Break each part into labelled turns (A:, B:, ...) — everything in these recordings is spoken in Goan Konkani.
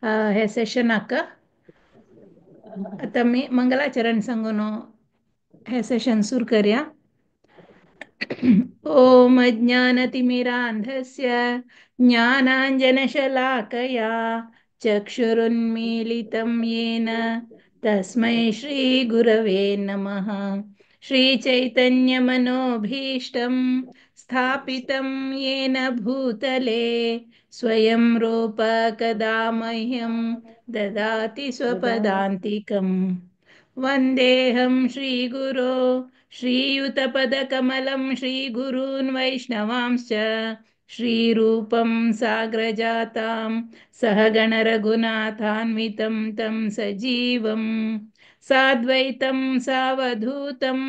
A: हे सेशनाक. आतां आमी मंगलाचरण सांगून हे सेशन सुरू करया. ॐ अज्ञानतिमिरान्धस्य ज्ञानाञ्जनशलाकया चक्षुरुन्मीलितं येन तस्मै श्रीगुरवे नमः. श्रीचैतन्यमनोभीष्टं स्थापितं येन भूतले स्वयं रूप कदा मह्यं ददाति स्वपदान्तिकं. वन्देऽहं श्रीगुरो श्रीयुतपदकमलं श्रीगुरून् वैष्णवांश्च श्रीरूपं साग्रजातां सहगणरघुनाथान्वितं तं सजीवं साद्वैतं सावधूतं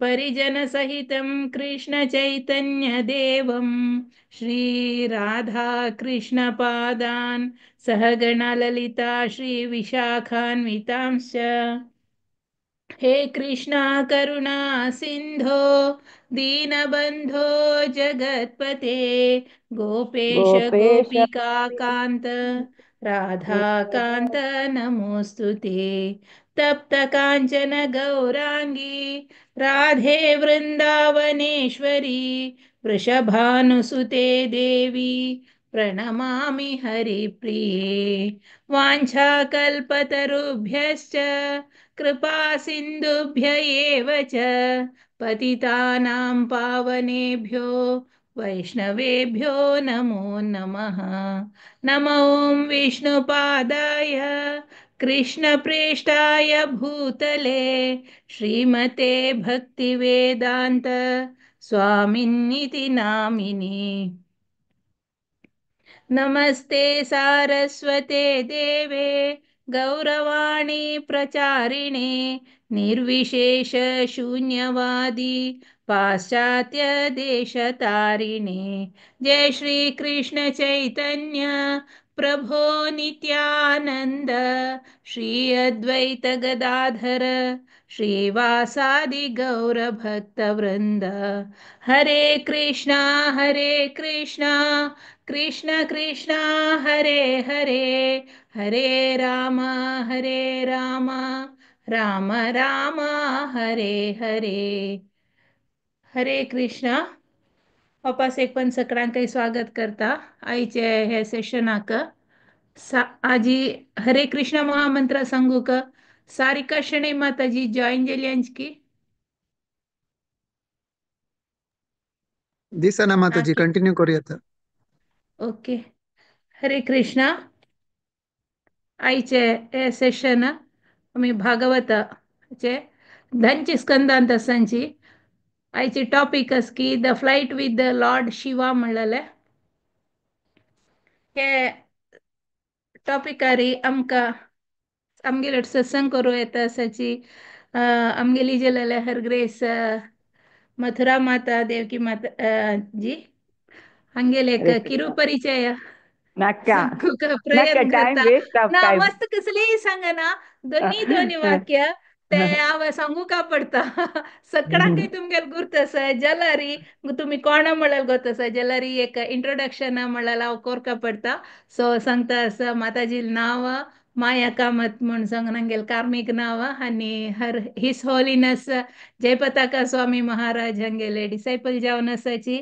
A: परिजनसहितं कृष्णचैतन्यदेवं श्रीराधाकृष्णपादान् सहगणललिता श्रीविशाखान्वितांश्च. हे कृष्णा करुणा सिंधो दीनबंधो जगत्पते गोपेश
B: गोपेश
A: गोपिका कांत राधाकांत नमोस्तुते. तप्त कांचन गौरांगी राधे वृंदावनेश्वरी वृषभानुसुते देवी प्रणमामि हरिप्रिये. वाञ्छाकल्पतरुभ्यश्च कृपा सिन्धुभ्य एव च पतितानां पावनेभ्यो वैष्णवेभ्यो नमो नमः. नमो ॐ विष्णुपादाय कृष्णप्रेष्ठाय भूतले श्रीमते भक्तिवेदान्त स्वामिन्निति नामिनि. नमस्ते सारस्वते देवे गौरवाणी प्रचारिणे निर्विशेष शून्यवादी पाश्चात्य देशतारिणे. जय श्री कृष्ण चैतन्य प्रभो नित्यानंद श्री अद्वैत गदाधर श्रीवासादि गौर भक्तवृंद. हरे कृष्णा हरे कृष्णा कृष्ण कृष्ण हरे हरे हरे राम हरे राम राम राम हरे हरे. हरे कृष्णा. वापस एक पण सगळ्यांकांय स्वागत करता आयचे हे सेशनाक. आजी हरे कृष्ण महामंत्र सांगूक सारिका शणै माताजी जॉईन जाली आमची.
C: दिसना माताजी, कंटिन्यू करूया.
A: ओके. हरे कृष्णा. आयचे हे सेशन आमी भागवताचे धनची स्कंदांत आसांची. आयची टॉपीक आसा की the flight with the lord Shiva म्हणलेले. हे टॉपिकारी आमकां आमगेले सत्संग करूं येता आसाची. आमगेली जेलेले हरग्रेस मथुरा माता देवकी माता जी हांगेले एक किरू परिचय सांगूंक प्रयत्न करता. ना मस्त कसलेय सांगना, दोन्ही दोन्ही वाक्य ते हांव सांगूंक पडटा. सगळ्यांकय तुमगेले गुर्त आसा. जलारी तुमी कोणा म्हणल्यार गोत आसा. जलारी एक इंट्रोडक्शन म्हणल्यार हांव कोरका पडटा. सो सांगता आसा माताजी नांव माया कामत म्हूण सांगून हांगेले कार्मीक नांव आनी हर his holiness Jayapataka Swami Maharaj हांगेले डिसायपल जावन आसाची.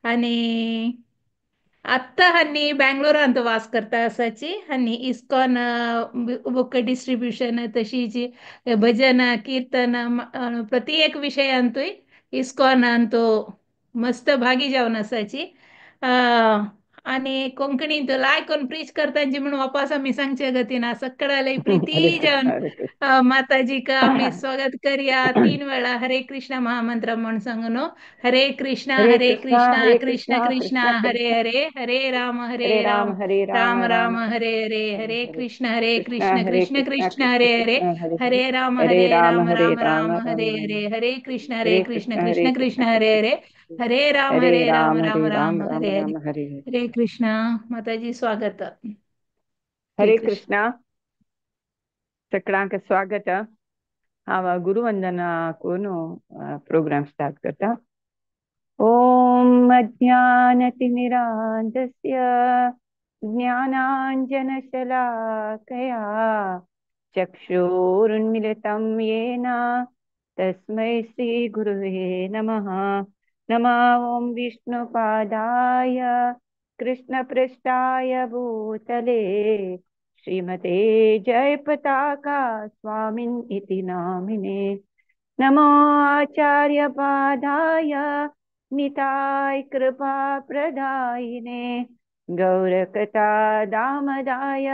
A: आनी आत्तां आनी बेंगलोरांत वास करता आसाची. आनी इस्कॉन बुक डिस्ट्रिब्युशन तशीच भजन कीर्तन प्रति एक विशयांतूय इस्कॉनांत मस्त भागी जावन आसाची. आनी कोंकणींत लायक प्रीच करतांची म्हूण वापस आमी सांगचे गतीन सगळ्याले प्रिती जावन माताजीक आमी स्वागत करया 3 वेळा हरे कृष्ण महामंत्र म्हूण सांगून. हरे कृष्ण हरे कृष्ण कृष्ण कृष्ण हरे हरे हरे राम हरे राम राम राम हरे हरे हरे कृष्ण कृष्ण कृष्ण हरे हरे हरे राम राम राम हरे हरे हरे कृष्ण कृष्ण कृष्ण हरे हरे हरे राम राम राम हरे हरे. हरे कृष्ण. माताजी स्वागत.
B: हरे कृष्ण. सगळ्यांक स्वागत. हांव गुरुवंदना करून प्रोग्राम स्टार्ट करता. ओम अज्ञानतिमिरान्धस्य ज्ञानाञ्जनशलाकया चक्षुरुन्मिलितं येन तस्मै श्रीगुरुवे नमः। नमः ॐ विष्णुपादाय कृष्णपृष्ठाय भूतले श्रीमते जयपताका स्वामिन् इति नामिने। नमो आचार्यपादाय निताय कृपा प्रदायिने गौरकथा दामदाय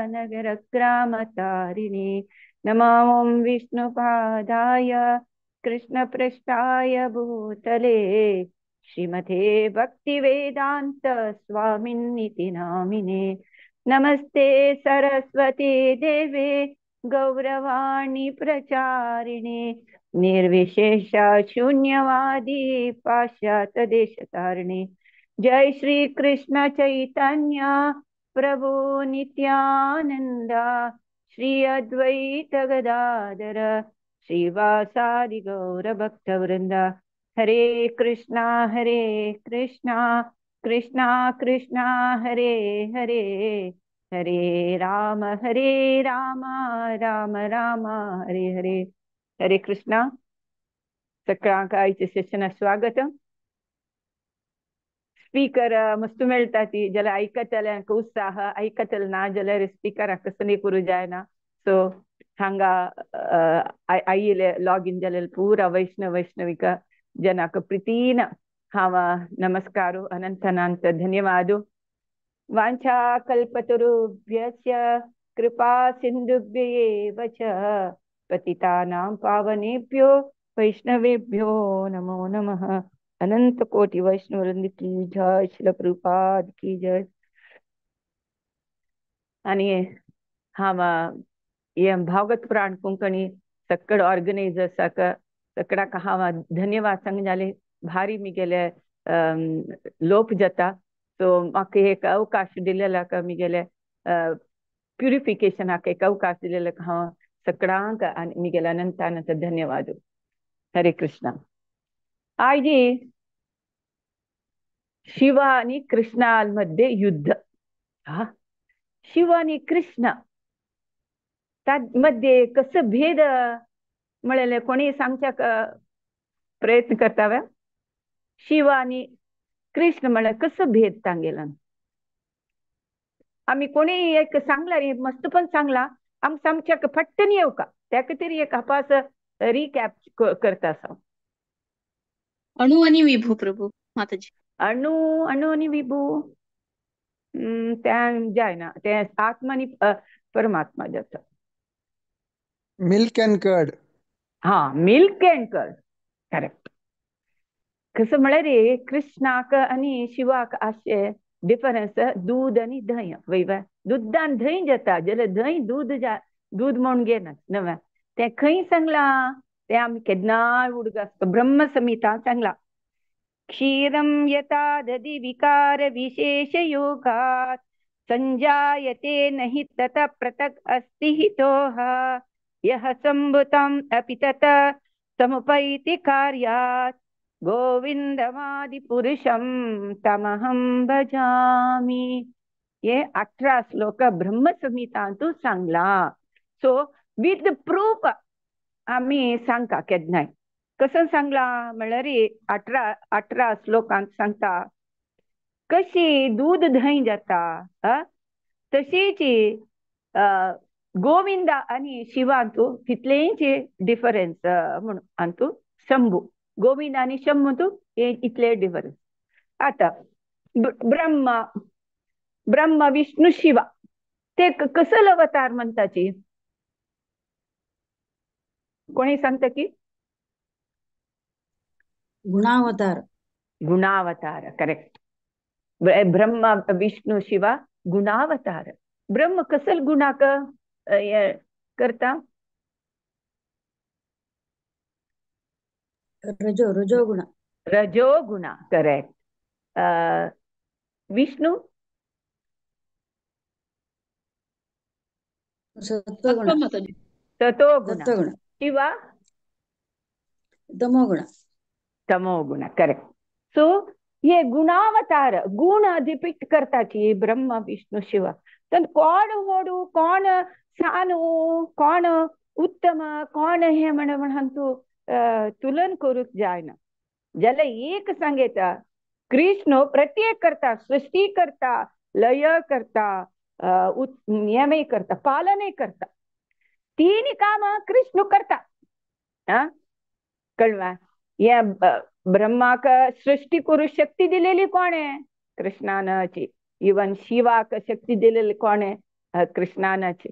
B: नगरग्रामतारिणे। नमो ॐ विष्णुपादाय कृष्णपृष्ठाय भूतले श्रीमते भक्तिवेदान्त स्वामिन् इति नामिने। नमस्ते सरस्वती देवे गौरवाणी प्रचारिणे निर्विशेष शून्यवादी पाश्चात्य देशतारिणे। जय श्री कृष्ण चैतन्य प्रभु नित्यानंद श्री अद्वैत गदाधर श्रीवासादि गौर भक्तवृंद। हरे कृष्णा कृष्णा कृष्णा हरे हरे, हरे राम राम राम हरे हरे। हरे कृष्णा। सगळ्यांक आयच्या सेशनाक स्वागत। स्पीकर मस्त मेळटा ती जाल्यार आयकतल्यांक उत्साह, आयकतले ना जाल्यार स्पीकराक कसली करूं जायना। सो हांगा आयिल्ले लॉगीन जालेले पुरा वैष्णव वैष्णविक जनाक प्रीतीन हांव नमस्कार, अनंत अनंत धन्यवाद। वाञ्छा कल्पतरुभ्यश्च कृपा सिन्धुभ्य एव च पतितानां पावनेभ्यो वैष्णवेभ्यो नमो नमः। अनंत कोटि वैष्णव वृंद की जय, श्रील प्रभुपाद की जय। आणि हांव हे भागवत पुराण कोंकणी सगळे ऑर्गनायझर्साक सगळ्याक हांव धन्यवाद सांग जाले। भारी मिगेले लोप जाता, सो म्हाका एक अवकाश दिलेला मिगेले प्युरिफिकेशनाक एक अवकाश दिलेला हांव सगळ्यांक आनी मिगेले अनंत अनंत धन्यवाद। हरे कृष्णा। आयजी शिवा आणि कृष्णा मध्ये युद्ध। हा, शिव आणि कृष्ण मध्ये कसं भेद म्हळेले कोणी सांगच्याक प्रयत्न करता? शिव आणि कृष्ण म्हळ्यार कसं भेद तांगेला? आमी कोणी एक सांगला रे, मस्त पण सांगला, आम सामच्याक फट्टन येवका त्या खातीर एक हापास रिकॅप करता आसा।
D: अणु आणि विभू प्रभू माताजी।
B: अणु अणु आणि विभू त्या जायना, ते आत्मा आणि परमात्मा जाता।
C: Milk and curd.
B: हा, मिल्क अँड कर्ड करेक्ट। कसं म्हळ्यार रे कृष्णाक आनी शिवाक आशे डिफरन्स दूध आनी धंय। वय दुधान धंय जाता जाल्यार धंय दूध दूध म्हणून घेना नव्या। तें खंय सांगलां तें आमी केन्नाय उडगास ब्रह्मसंहिता सांगलां। क्षीरं यथा दधि विकार विशेषयोगात् संजायते नहि ततः पृथक् अस्ति हितोह यः संभुतम् अपि ततः समुपैति कार्यात् गोविंदमादिपुरुषं तमहं भजामि। हे 18 श्लोक ब्रह्मसंहितांतु सांगला। सो विथ प्रूफ आमी सांगता केन्नाय कसं सांगला म्हळ्यार 18 श्लोकांत सांगता कशी दूध धंय जाता तशीच गोविंदा आनी शिवांतु तितलेंच डिफरन्स म्हणून अंतु शंभू गोविंद आनी शंभू तू इतले डिफरन्स। आता ब्रह्मा ब्रह्मा विष्णू शिवा ते कसं अवतार म्हणताची कोणी सांगता की
E: गुणावतार।
B: गुणावतार करेक्ट। ब्रह्मा विष्णू शिवा गुणावतार। ब्रह्म कसल गुणाक करता?
E: रजो रजोगुण।
B: रजोगुण करेक्ट। विष्णु
E: सत्वगुण।
B: सतोगुण। शिवा
E: तमोगुण।
B: तमोगुण करेक्ट। सो हे गुणावतार गुण डिपिक्ट करताची ब्रह्मा विष्णू शिव. तर कोण होडू कोण सानू कोण उत्तम कोण हे म्हण म्हणून तू तुलन करूक जायना. जाल्यार एक सांगता कृष्ण प्रत्येक करता, सृष्टी करता, लय करता, नियमय करता, पालनय करता. तीन काम कृष्ण करता. कळवा या ब्रह्माक सृष्टी करू शक्ती दिलेली कोण आहे? कृष्णानची. इवन शिवाक शक्ती दिलेली कोण आहे? कृष्णानची.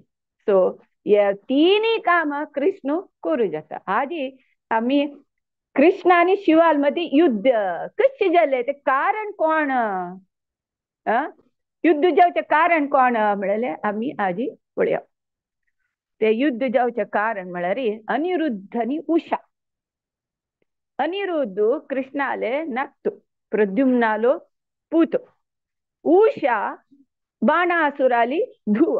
B: सो या तिन्ही काम कृष्ण करू जाता. आधी आम्ही कृष्ण आणि शिवाल मध्ये युद्ध कशें जालें ते कारण कोण? युद्ध जावचें कारण कोण म्हणलें आमी आजी पळया. ते युद्ध जावचें कारण म्हळ्यार अनिरुद्ध आनी उषा. अनिरुद्ध कृष्णाले नातू, प्रद्युम्नालो पूत. उषा बाणासुराली धुव.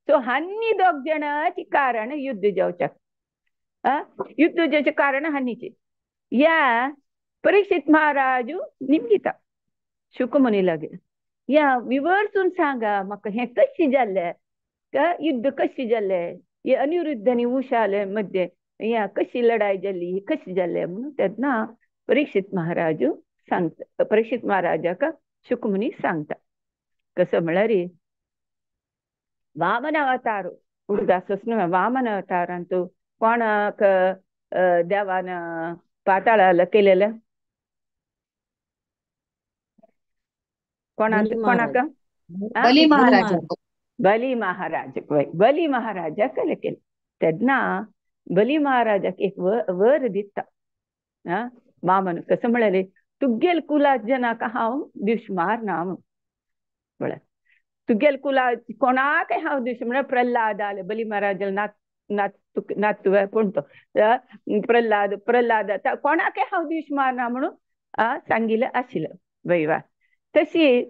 B: सो हांनी दोग जणांची कारण युद्ध जावच्या, युद्ध जावचें कारण हांनीची. या परीक्षित महाराजू निमगिता शुकमुनी लागे या विवर्सून सांगा म्हाका हें कशें जाल्लें, युद्ध कशें जाल्लें, हे अनिरुद्ध आनी उषाले मध्ये या कशी लढाई जाल्ली, कशी जाल्लें म्हणून तेन्ना परीक्षित महाराजू सांगता. परीक्षित महाराजाक शुकमुनी सांगता कसं म्हळ्यार वामन अवतार उडदासच न्हय, वामन अवतारांत कोणाक देवान पाताळाला केलेलं? कोणाक? कोणाक?
F: बली महाराज.
B: बली महाराज. बली महाराजाक केलें. तेन्ना बली महाराजाक एक वर दिता वामन. कसं म्हळ्यार तुगेल कुला जनाक हांव दिवस मारना म्हळ्यार तुगेल कुला कोणाकय हांव दिवस म्हळ्यार प्रल्हाद आले बली महाराजाले नात नातू नातू कोण तो प्रल्हाद, प्रल्हाद कोणाकय हांव दिवस मारना म्हणून सांगिल्लें आशिल्लें. वयवा तशी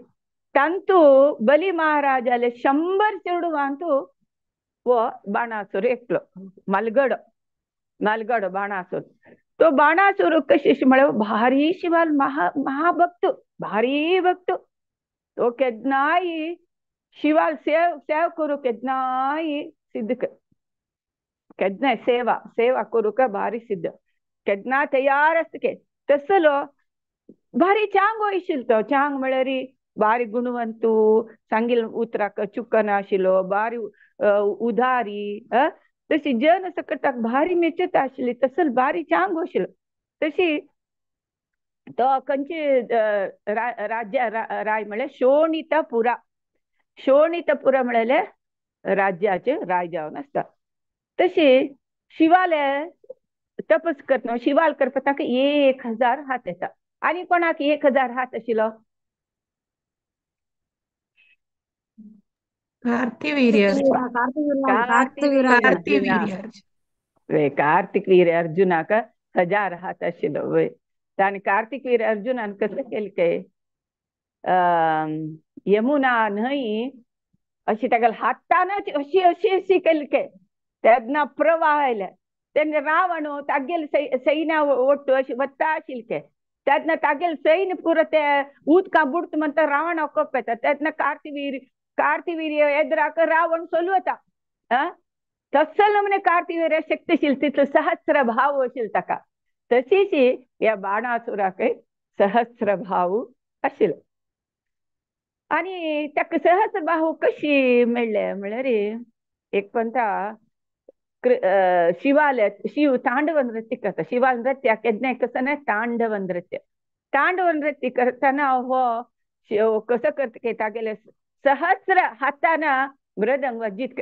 B: तांतू बली महाराजाले 100 चेडवांतू हो बाणासुर एकलो मालगडो, मालगडो बाणासुर. तो बाणासुर कशी म्हळ्यार भारी शिवाल महाभक्त, भारी भक्त. तो केन्नाय शिवाल सेव सेव करूं केन्नाय सिद्ध कर, केन्नाय सेवा सेवा करूंक भारी सिद्ध, केन्ना तयार आसता के तसलो भारी चांग आशिल्लो तो. चांग म्हळ्यार भारी गुणवंतू, सांगिल्ले उतराक चुकना आशिल्लो, भारी उदारी, तशी जन सकटाक भारी मेचत आशिल्ली, तसल भारी चांग आशिल्लो. तशी तो खंयचे राज्य राय म्हळ्यार शोणितपुरा. शोणितपुरा म्हळ्यार राज्याचे राय जावन आसता. तशी शिवाले तपस करता, शिवाल करपा ताका 1000 हात येता. आनी कोणाक 1000 हात आशिल्लो? कार्तिक वीर अर्जुनाक 1000 हात आशिल्लो. वय आनी कार्तिक वीर अर्जुनान कसं केलें काय यमुना न्हंय अशी ताका हातानच अशी अशी अशी केली काय तेन्ना प्रवाह आयले. तेन्ना रावण तागेले सैन्या ಒಟ್ಟು अशी वत्ता आशिल्ले काय तेन्ना तागेले सैन्य पुरो ते उदकां बुडटा म्हणटा रावण कोप येता. तेन्ना कार्तिवीर कार्तिवीर्य एदराक रावण सोलवता. तसल म्हणे कार्तिवीर्य शक्तिशील तितलो सहस्र भाव आशिल्लो ताका. तशीच ह्या बाणासुराकय सहस्र भाव आशिल्लो. आनी ताका सहस्र भाव कशी मेळ्ळे म्हळ्यार एक पंता शिवाले शिव तांडव नृत्य करता. शिवाल नृत्य केन्नाय कसं ना तांडव नृत्य, तांडव नृत्य करतना हो शिव कसं करता तागेले सहस्र हातान मृदंग वाजीत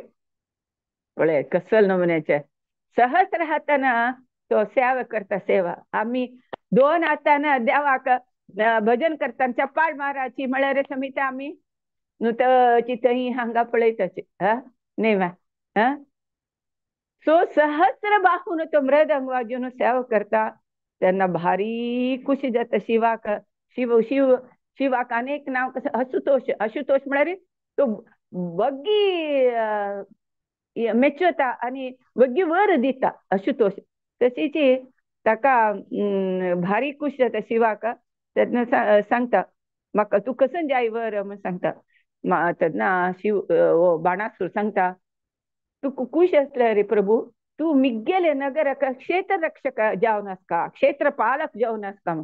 B: पळय कसल नमुन्याचे सहस्र हातान तो सेवा करता. सेवा आमी 2 हातान देवाक भजन करता. चपाळ महाराजची म्हळ्यार समिता आमी नुतची थंय हांगा पळयताची न्हय वा. सो सहस्र बाहून तो मृदंग वाजून सेवा करता. तेन्ना भारी खुशी जाता शिवाक. शिव शिव शिवाक अनेक नांव कसं आशुतोष. आशुतोष म्हळ्यार तो वग्गी मेचता आनी वग्गी वर दिता आशुतोष. तशीच ताका भारी खुश जाता शिवाक. तेन्ना सांगता म्हाका तूं कसन जाय वर म्हण सांगता. तेन्ना शिव हो बाणासूर सांगता तूं खूश आसले रे प्रभू, तूं मिगेले नगराक क्षेत्र रक्षक जावन आसका, क्षेत्रपालक जावन आसका.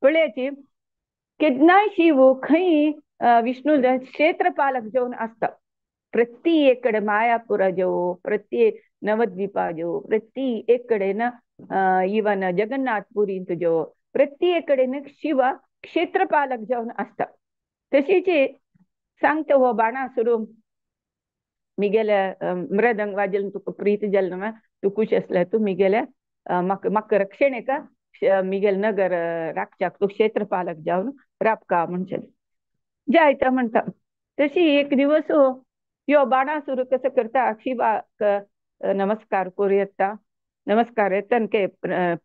B: पळयाची केन्नाय शिव खंय विष्णू क्षेत्रपालक जावन आसता. प्रत्येक कडे मायापुरा जेव, प्रत्येक नवद्वीपा जेव, प्रत्येक कडेन इवन जगन्नाथपुरींत जेव, प्रत्येक कडेन शिव क्षेत्रपालक जावन आसता. तशीच सांगता हो बाणासुरू मिगेले मृदंग वाजल तुका प्रीत जाल न्हू, तूं खूश आसल्यार तूं मिगेले म्हाका म्हाका रक्षणेक मिगेल नगर राखच्याक तूं क्षेत्रपालक जावन राबका म्हणचें जायता म्हणटा. तशी एक दिवस यो बाणासुरू कसो करता, शिवाक नमस्कार करूं येता, नमस्कार येता के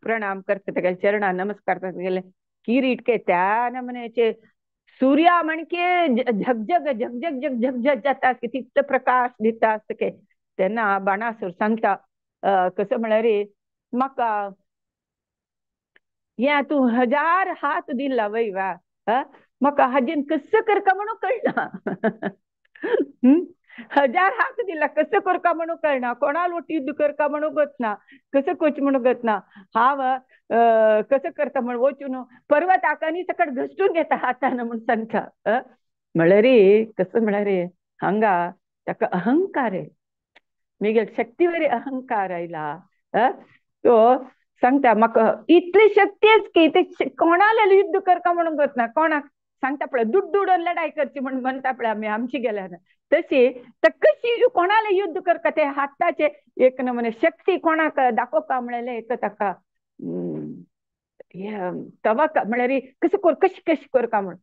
B: प्रणाम करता, तेगेल्या चरणां नमस्कार करता, तेगेले किरीट के त्या नमनेचे सूर्या म्हणके झगझग झगझग झगझग झग जाता, तितलो प्रकाश दिता आसता के. तेन्ना बाणासूर सांगता कसो म्हळ्यार म्हाका हें तूं 1000 हात दिला वय वा, म्हाका हाजेन कसो करका म्हणून कळना. 1000 हात दिला कसो करका म्हणून कळना, कोणा लोट युद्ध करका म्हणून गतना, कसो करचें म्हणून गतना, हांव कसो करता म्हण वचून पर्वत आकानी सकट घसटून घेता हातान म्हण सांगता. म्हळ्यार कसो म्हळ्यार हांगा ताका अहंकार आहे, मिगेल शक्तीवर अहंकार आयला. तो सांगता म्हाका इतली शक्तीच की ते कोणाला युद्ध करका म्हणून गतना, कोणाक सांगता पळय दुड्डू उडोवन लढाई करची म्हण म्हणटा पळय आमी आमची गेल्यार, तशी तर कशी कोणाला युद्ध करका ते हाताचे एक नमुने शक्ती कोणाक दाखोवपा म्हणलें एक ताका तवा म्हळ्यार कसो कर कशी कशी करका म्हण.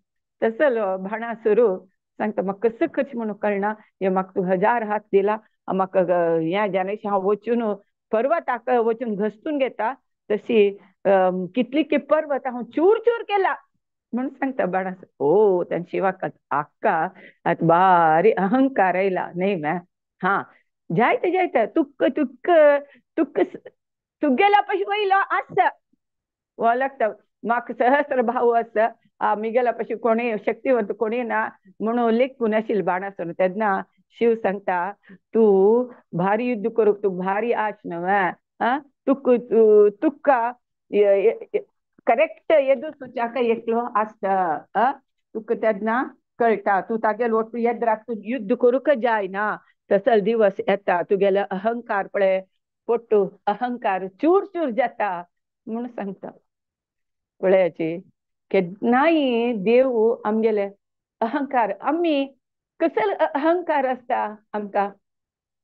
B: तसो बाणासुरू सांगता म्हाका कसो करचें म्हणून कळना, हे म्हाका तूं 1000 हात दिला, म्हाका ह्या जाणें हांव वचून पर्वताक वचून घसटून घेता, तशी कितली की पर्वत हांव चूर चूर केला म्हणून सांगता बाणासूर. ओ तेन्ना शिवाक आक्का आतां भारी अहंकार आयला न्ही मॅ, हा जायते जायते तुक तुक तुक तुगेल्या पशी वयलो आसा हो लागता म्हाका सहस्र भाव आसा, मिगेल्या पशी कोणी शक्तिवंत कोणी ना म्हणून लेखून आशिल्लो बाणासूर. तेन्ना शिव सांगता तूं भारी युद्ध करूंक तूं भारी आश न्हू, तुक तुका करेक्ट येदो एकलो आसता, तुका तेन्ना कळटा, तूं तागेलो वट्टू येद्राक तूं युद्ध करूंक जायना, तसल दिवस येता तुगेलो अहंकार पळय पोट्टू अहंकार चूर चूर जाता म्हणून सांगता. पळयाची केन्नाय देव आमगेले अहंकार, आमी कसो अहंकार आसता आमकां,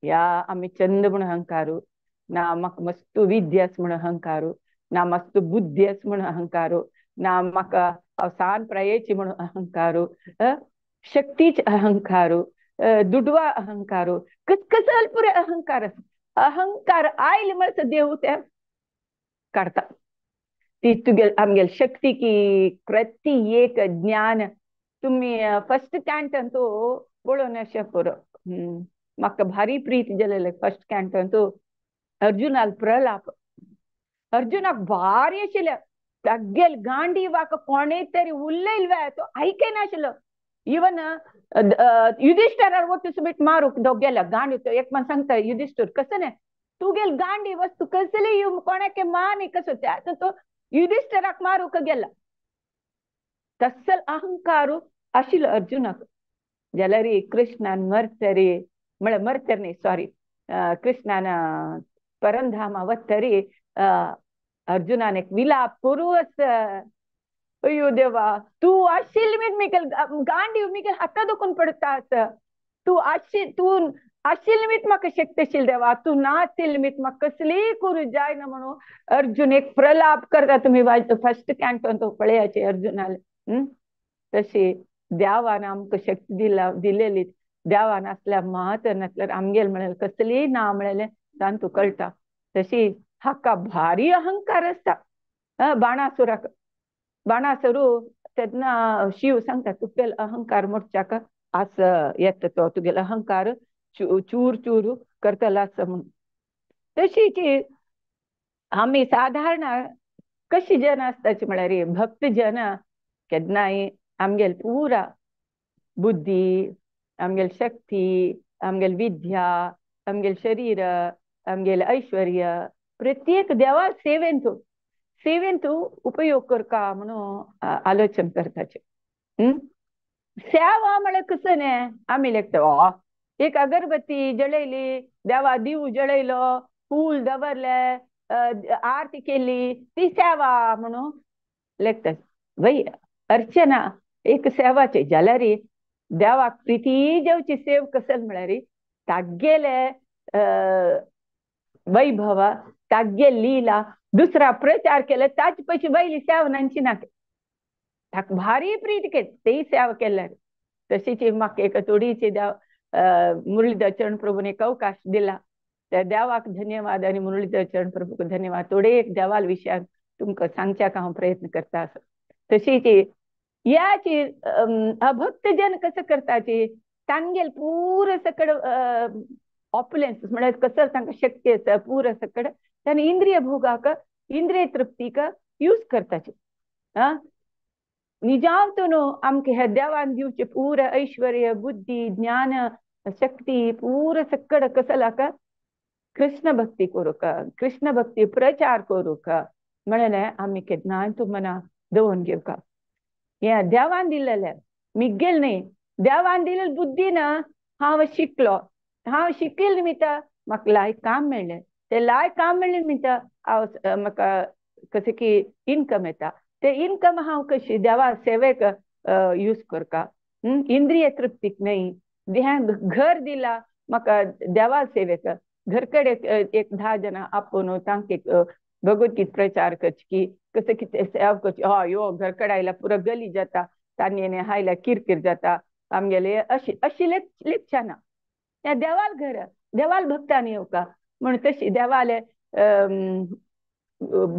B: ह्या आमी चंद म्हूण अहंकारू ना, म्हाका मस्तू विद्या म्हूण अहंकारू ना, मस्त बुद्धी आसा म्हूण अहंकारू ना, म्हाका हांव सान प्रायेची म्हूण अहंकारू, शक्तीच अहंकारू, दुडवा अहंकारू, कसकसल पुरे अहंकार आसा. अहंकार आयले म्हळ्यार देव ते काडटा. ती तुगेल आमगेल शक्ती की प्रति एक ज्ञान तुमी फर्स्ट कॅन्टन तो पळोवन अशें पुरो म्हाका भारी प्रीत जालेलें फर्स्ट कॅन्टन तो अर्जुनाक प्रलाप, अर्जुनाक भारी आशिल्लें तागेल गांडीवाक कोणें तरी उलयल्ले तो आयकनाशिल्लो. इवन युधिष्ठिरार वचून सुबीत मारूंक तो गेला गांडी, एक मन सांगता युधिष्ठिर कसं न्ही तुगेल गांडी वस्तू कसली कोणाक मान कसो तो युधिष्ठिराक मारूंक गेला. तसल अहंकार आशिल्लो अर्जुनाक. जाल्यार कृष्णान मरतरी म्हळ्यार मरतरी न्ही सॉरी कृष्णान परंधामा वतरी अर्जुनान एक विलाप करू आसा, अय्यो देवा तूं आशिल्ल मिगेल गांडी मिगेल हाता दुखून पडटा आसा, तूं आशिल्ल तूं आशिल्ल मीत म्हाका शक्त आशिल्ल देवा, तूं नाशिल्ल मीत म्हाका कसलीय करूं जायना म्हणून अर्जुन एक प्रलाप करता. तुमी फर्स्ट कॅन्टोन तो पळयाचे अर्जुनाले. तशी देवान आमकां शक्ती दिला दिलेली, देवान आसल्यार मात नासल्यार आमगेल म्हणल्यार कसलीय ना म्हणलें तांतू कळटा. तशी हाका भारी अहंकार आसता बाणासुराक. बाणासुरू तेन्ना शिव सांगता तुगेल अहंकार मोडच्याक आस येता तो तुगेल अहंकार चूर चूर करतलो आसा म्हणून. तशीच आमी साधारण कशी जन आसताची म्हळ्यार भक्त जन केन्नाय आमगेल पुरा बुद्धी, आमगेल शक्ती, आमगेल विद्या, आमगेल शरीर, आमगेल ऐश्वर्य प्रत्येक देवा सेवेन तूं सेवेन तूं उपयोग करका म्हणून आलोचन करताचे. सेवा म्हळ्यार कसं न्ही आमी लेखता एक अगरबत्ती जळयली, देवा दिव जळयलो, फूल दवरले, आरती केली, ती सेवा म्हणून लेखता. वय अर्चना एक सेवाचे जाल्यार देवाक प्रिती जेवची सेव कसल म्हळ्यार तागेले वैभव, तागेल लीला दुसरा प्रचार केले ताचे पयशे वयली सेवा नांची ना, ताका भारी प्रीत केली तेय सेवा केल्यार. तशीच म्हाका एक थोडीची देव मुरलीधर चरण प्रभून एक अवकाश दिला त्या देवाक धन्यवाद आनी मुरलीधर चरण प्रभूक धन्यवाद. थोडे एक देवाल विशयान तुमकां सांगच्याक हांव प्रयत्न करता आसा. तशीच याची अभक्त जन कसं करताची तांगेल पुरो सकड ऑपुलन्स म्हळ्यार कसं तांकां शक्ती आसा पुरो सकड तांणी इंद्रिय भोगाक इंद्रिय तृप्तीक यूज करताची. आं निजांतून आमकां ह्या देवान दिवचे पुरो ऐश्वर्य, बुद्धी, ज्ञान, शक्ती पुरो सकड कसलाक कृष्ण भक्ती करूंक, कृष्ण भक्ती प्रचार करूंक म्हणलें आमी केन्नाय तूं मना दवरून घेवका. हे देवान दिलेलें मिगेल न्ही, देवान दिलेली बुद्धी ना हांव शिकलो, हांव शिकिल्ले निमित्त म्हाका लायक काम मेळ्ळें, ते लायक काम मेळ्ळें निमित्त हांव म्हाका कशें की इनकम येता, ते इनकम हांव कशी देवा सेवेक यूज करता, इंद्रिय तृप्तीक न्ही. घर दिला म्हाका देवा सेवेक, घर कडेन एक 10 जाणां आपोवन तांकां भगवद्गीत प्रचार करची की कसं कितें सेवा करची. हय यो घर कडेन आयल्यार पुरो गली जाता, तांणी आयल्यार किरकीर जाता आमगेले, अशी अशी लेखच्या ना. ह्या देवाल घर देवाल भक्तांनी येवका म्हण तशी देवाले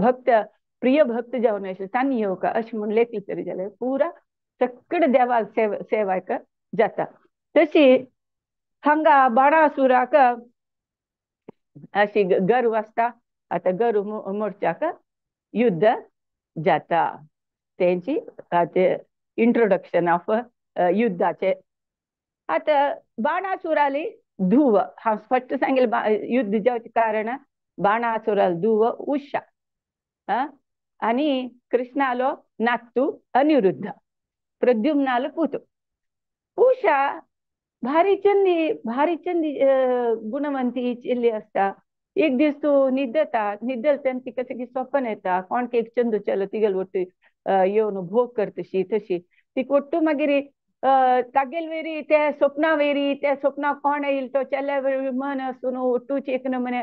B: भक्त प्रिय भक्त जावन आशिल्ले तांणी येवका अशें म्हूण लेखले तरी जाल्यार पुरा सकड देवाल सेवाक जाता. तशी हांगा बाणासुराक अशी गर्व आसता, आतां गर्व मोर्चाक युद्ध जाता. तेंची इंट्रोडक्शन ऑफ युद्धाचे. आतां बाणासुराली धुव, हांव स्पश्ट सांगेल युद्ध जावचें कारण बाणासुराली धुव उषा आनी कृष्णालो नातू अनिरुद्ध, प्रद्युम्नालो पूत. उषा भारी चंदी भारी चंदी गुणवंती चेल्ली आसता. एक दीस तूं न्हिदता, न्हिदल तेन्ना तिका की स्वप्न येता कोण एक चंदू चलो तिगेल वट्टू येवन भोग करतशी तशी तिका वट्टू मागीर तागेल वेरी त्या स्वप्ना वेरी त्या स्वप्ना कोण येईल तो चेल्या वेरी मन आसून वट्टूची एक नमुने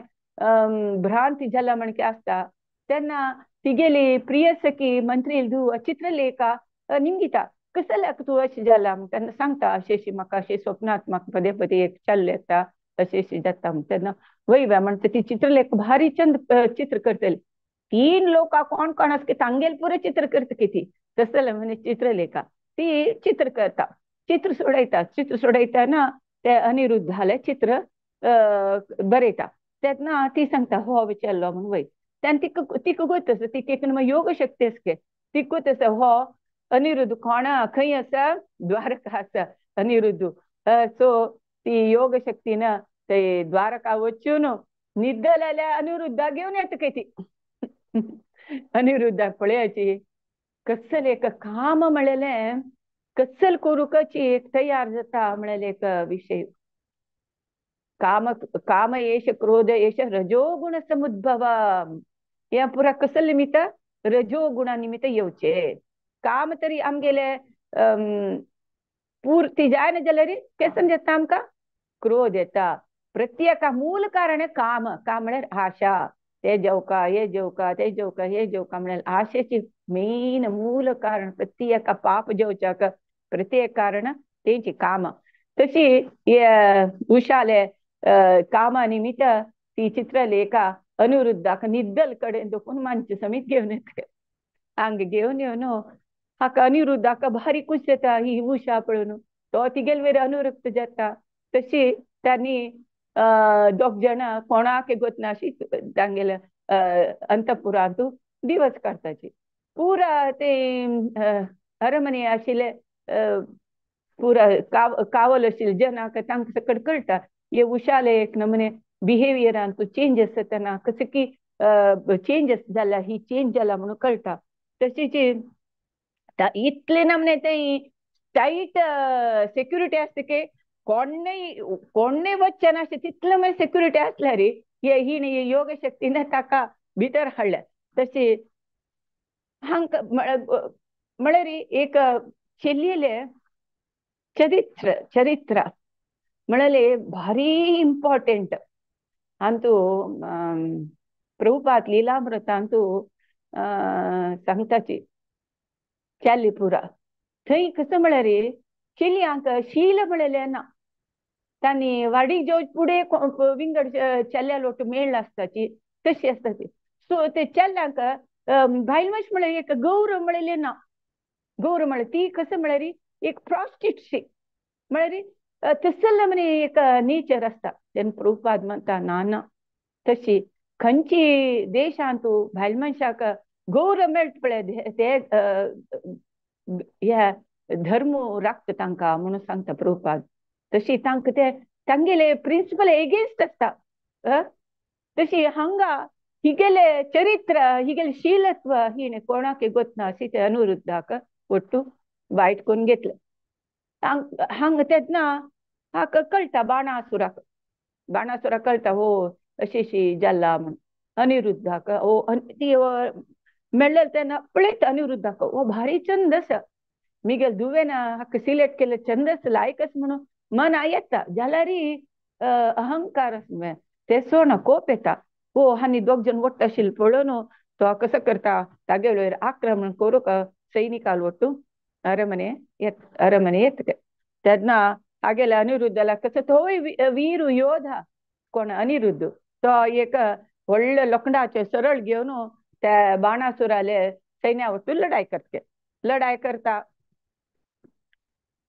B: भ्रांती जाला म्हणके आसता. तेन्ना तिगेली प्रिय सखी मंत्री धूव चित्रलेखा निमगिता कसल्याक तूं अशें जाला तेन्ना सांगता अशें अशें म्हाका अशें स्वप्नांत म्हाका पदे पदे एक चल्ले येता अशें अशें जाता. तेन्ना वय म्हणटा ती चित्रलेख भारी चंद चित्र करतली, 3 लोक कोण कोण आसा की तांगेल पुरो चित्र करता की ती तसले म्हणे चित्रलेखा ती चित्र करता, चित्र सोडयता, चित्र सोडयतना ते अनिरुद्धाले चित्र बरयता. तेन्ना ती सांगता हो विचारलो म्हूण वय तेन्ना तिका तिका गोत आसा तिका एक योग शक्ती आसा तिका गोत आसा हो अनिरुद्ध कोण खंय आसा द्वारका आसा अनिरुद्ध. सो ती योग शक्तीन ते द्वारका वचून न्हिदलेल्या अनिरुद्धा घेवन येता खंय ती. अनिरुद्धा पळयाची कसल एक काम म्हणलेलें कसल करूंकची एक तयार जाता म्हणलें एक विशय. काम काम एष क्रोध एष रजोगुण समुद्भव, हे पुरा कसल निमित्त रजोगुणा निमित्त येवचे. काम तरी आमगेले पूर्ती जायना जाल्यार केसन जाता आमकां क्रोध येता. प्रत्येका मूल कारण काम, काम म्हळ्यार आशा, ते जेवका हे जेवका ते जेवका हे जेवका म्हळ्यार आशेची मेन मूल कारण प्रत्येका पाप जेवच्याक प्रत्येक कारण तेंची काम. तशी उषाले कामा निमित्त ती चित्रलेखा अनिरुद्धाक निद्दल कडेन दोखून मानचे समीत घेवन येता. आंग घेवन येवन हाका अनिरुद्धाक भारी खुश जाता ही उषा पळोवन, तो तिगेल वेर अनुरक्त जाता. तशी तांणी दोग जाणां कोणाक गोतना अशी तांगेले अंतपुरांत दिवस काडताची. पुरा ते अरमने आशिल्ले पुरा कावल आशिल्ले जनाक तांकां सकड कळटा हे उशाले एक नमुने बिहेवियरान तूं चेंजस जाता कशें की चेंजस जाला ही चेंज जाला म्हणून कळटा. तशीच इतले नमने ते टायट सेक्युरिटी आसता की कोणय कोणय वचचे नासता तितले मागीर सेक्युरिटी आसल्यार हे ही योगशक्तीन ताका भितर हाडल्या. तशी हांकां म्हळ्यार एक चेल्लेले चरित्र चरित्र म्हळ्यार भारी इम्पॉर्टंट. अंतू प्रभुपाद लीलामृतांतू सांगताची चेल्ली पुरा थंय कसं म्हळ्यार चेलयांक शील म्हळ्यार ना तांणी वाडीक जेव फुडें विंगड चेल्या लोट मेळ आसताची तशी आसताची. सो ते चेल्यांक बायल मनीस म्हळ्यार एक गौरव म्हळ्यार ना. गौरव म्हळ्यार ती कसं म्हळ्यार एक प्रॉस्टिट्यूट म्हळ्यार तसले म्हणे एक नेचर आसता. तेन्ना प्रभुपाद म्हणटा ना ना तशी खंयची देशांतू बायल मनशाक गौरव मेळटा पळय ते ह्या धर्म राखता तांकां म्हणून सांगता प्रभुपाद. तशी तांकां ते तांगेले प्रिंसिपल एगेन्स्ट आसता. तशी हांगा हिगेले चरित्र हिगेले शीलत्व हिणे कोणाक गोतना अशी ते अनुरुद्धाक ಒಟ್ಟು वायट करून घेतले. हांगा तेन्ना हाका कळटा बाणासुराक बाणासुराक कळटा हो अशी अशी जाला म्हूण अनिरुद्धाक हो ती मेळ्ळे तेन्ना पळयता अनिरुद्धाक हो भारी चंद आसा मिगेल दुवेन हाका सिलेक्ट केले चंदस लायकच म्हणून मन येता जाल्यार अहंकार ते सोण कोप येता. हो आनी दोग जण वट्ट आशिल्ले पळोवन तो कसो करता तागेले आक्रमण करूंक सैनिकाल ಒಟ್ಟು ಅರಮನೆ ಎತ್ ಅರಮನೆ ಎತ್ತಕ್ಕೆ तेन्ना हागेले अनिरुद्धाला कसो तोय वीर योध कोण अनिरुद्ध तो एक व्हडले लोखंडाचे सरळ घेवन त्या बाणासुराले सैन्या वट्टू लढाई करते लढाई करता.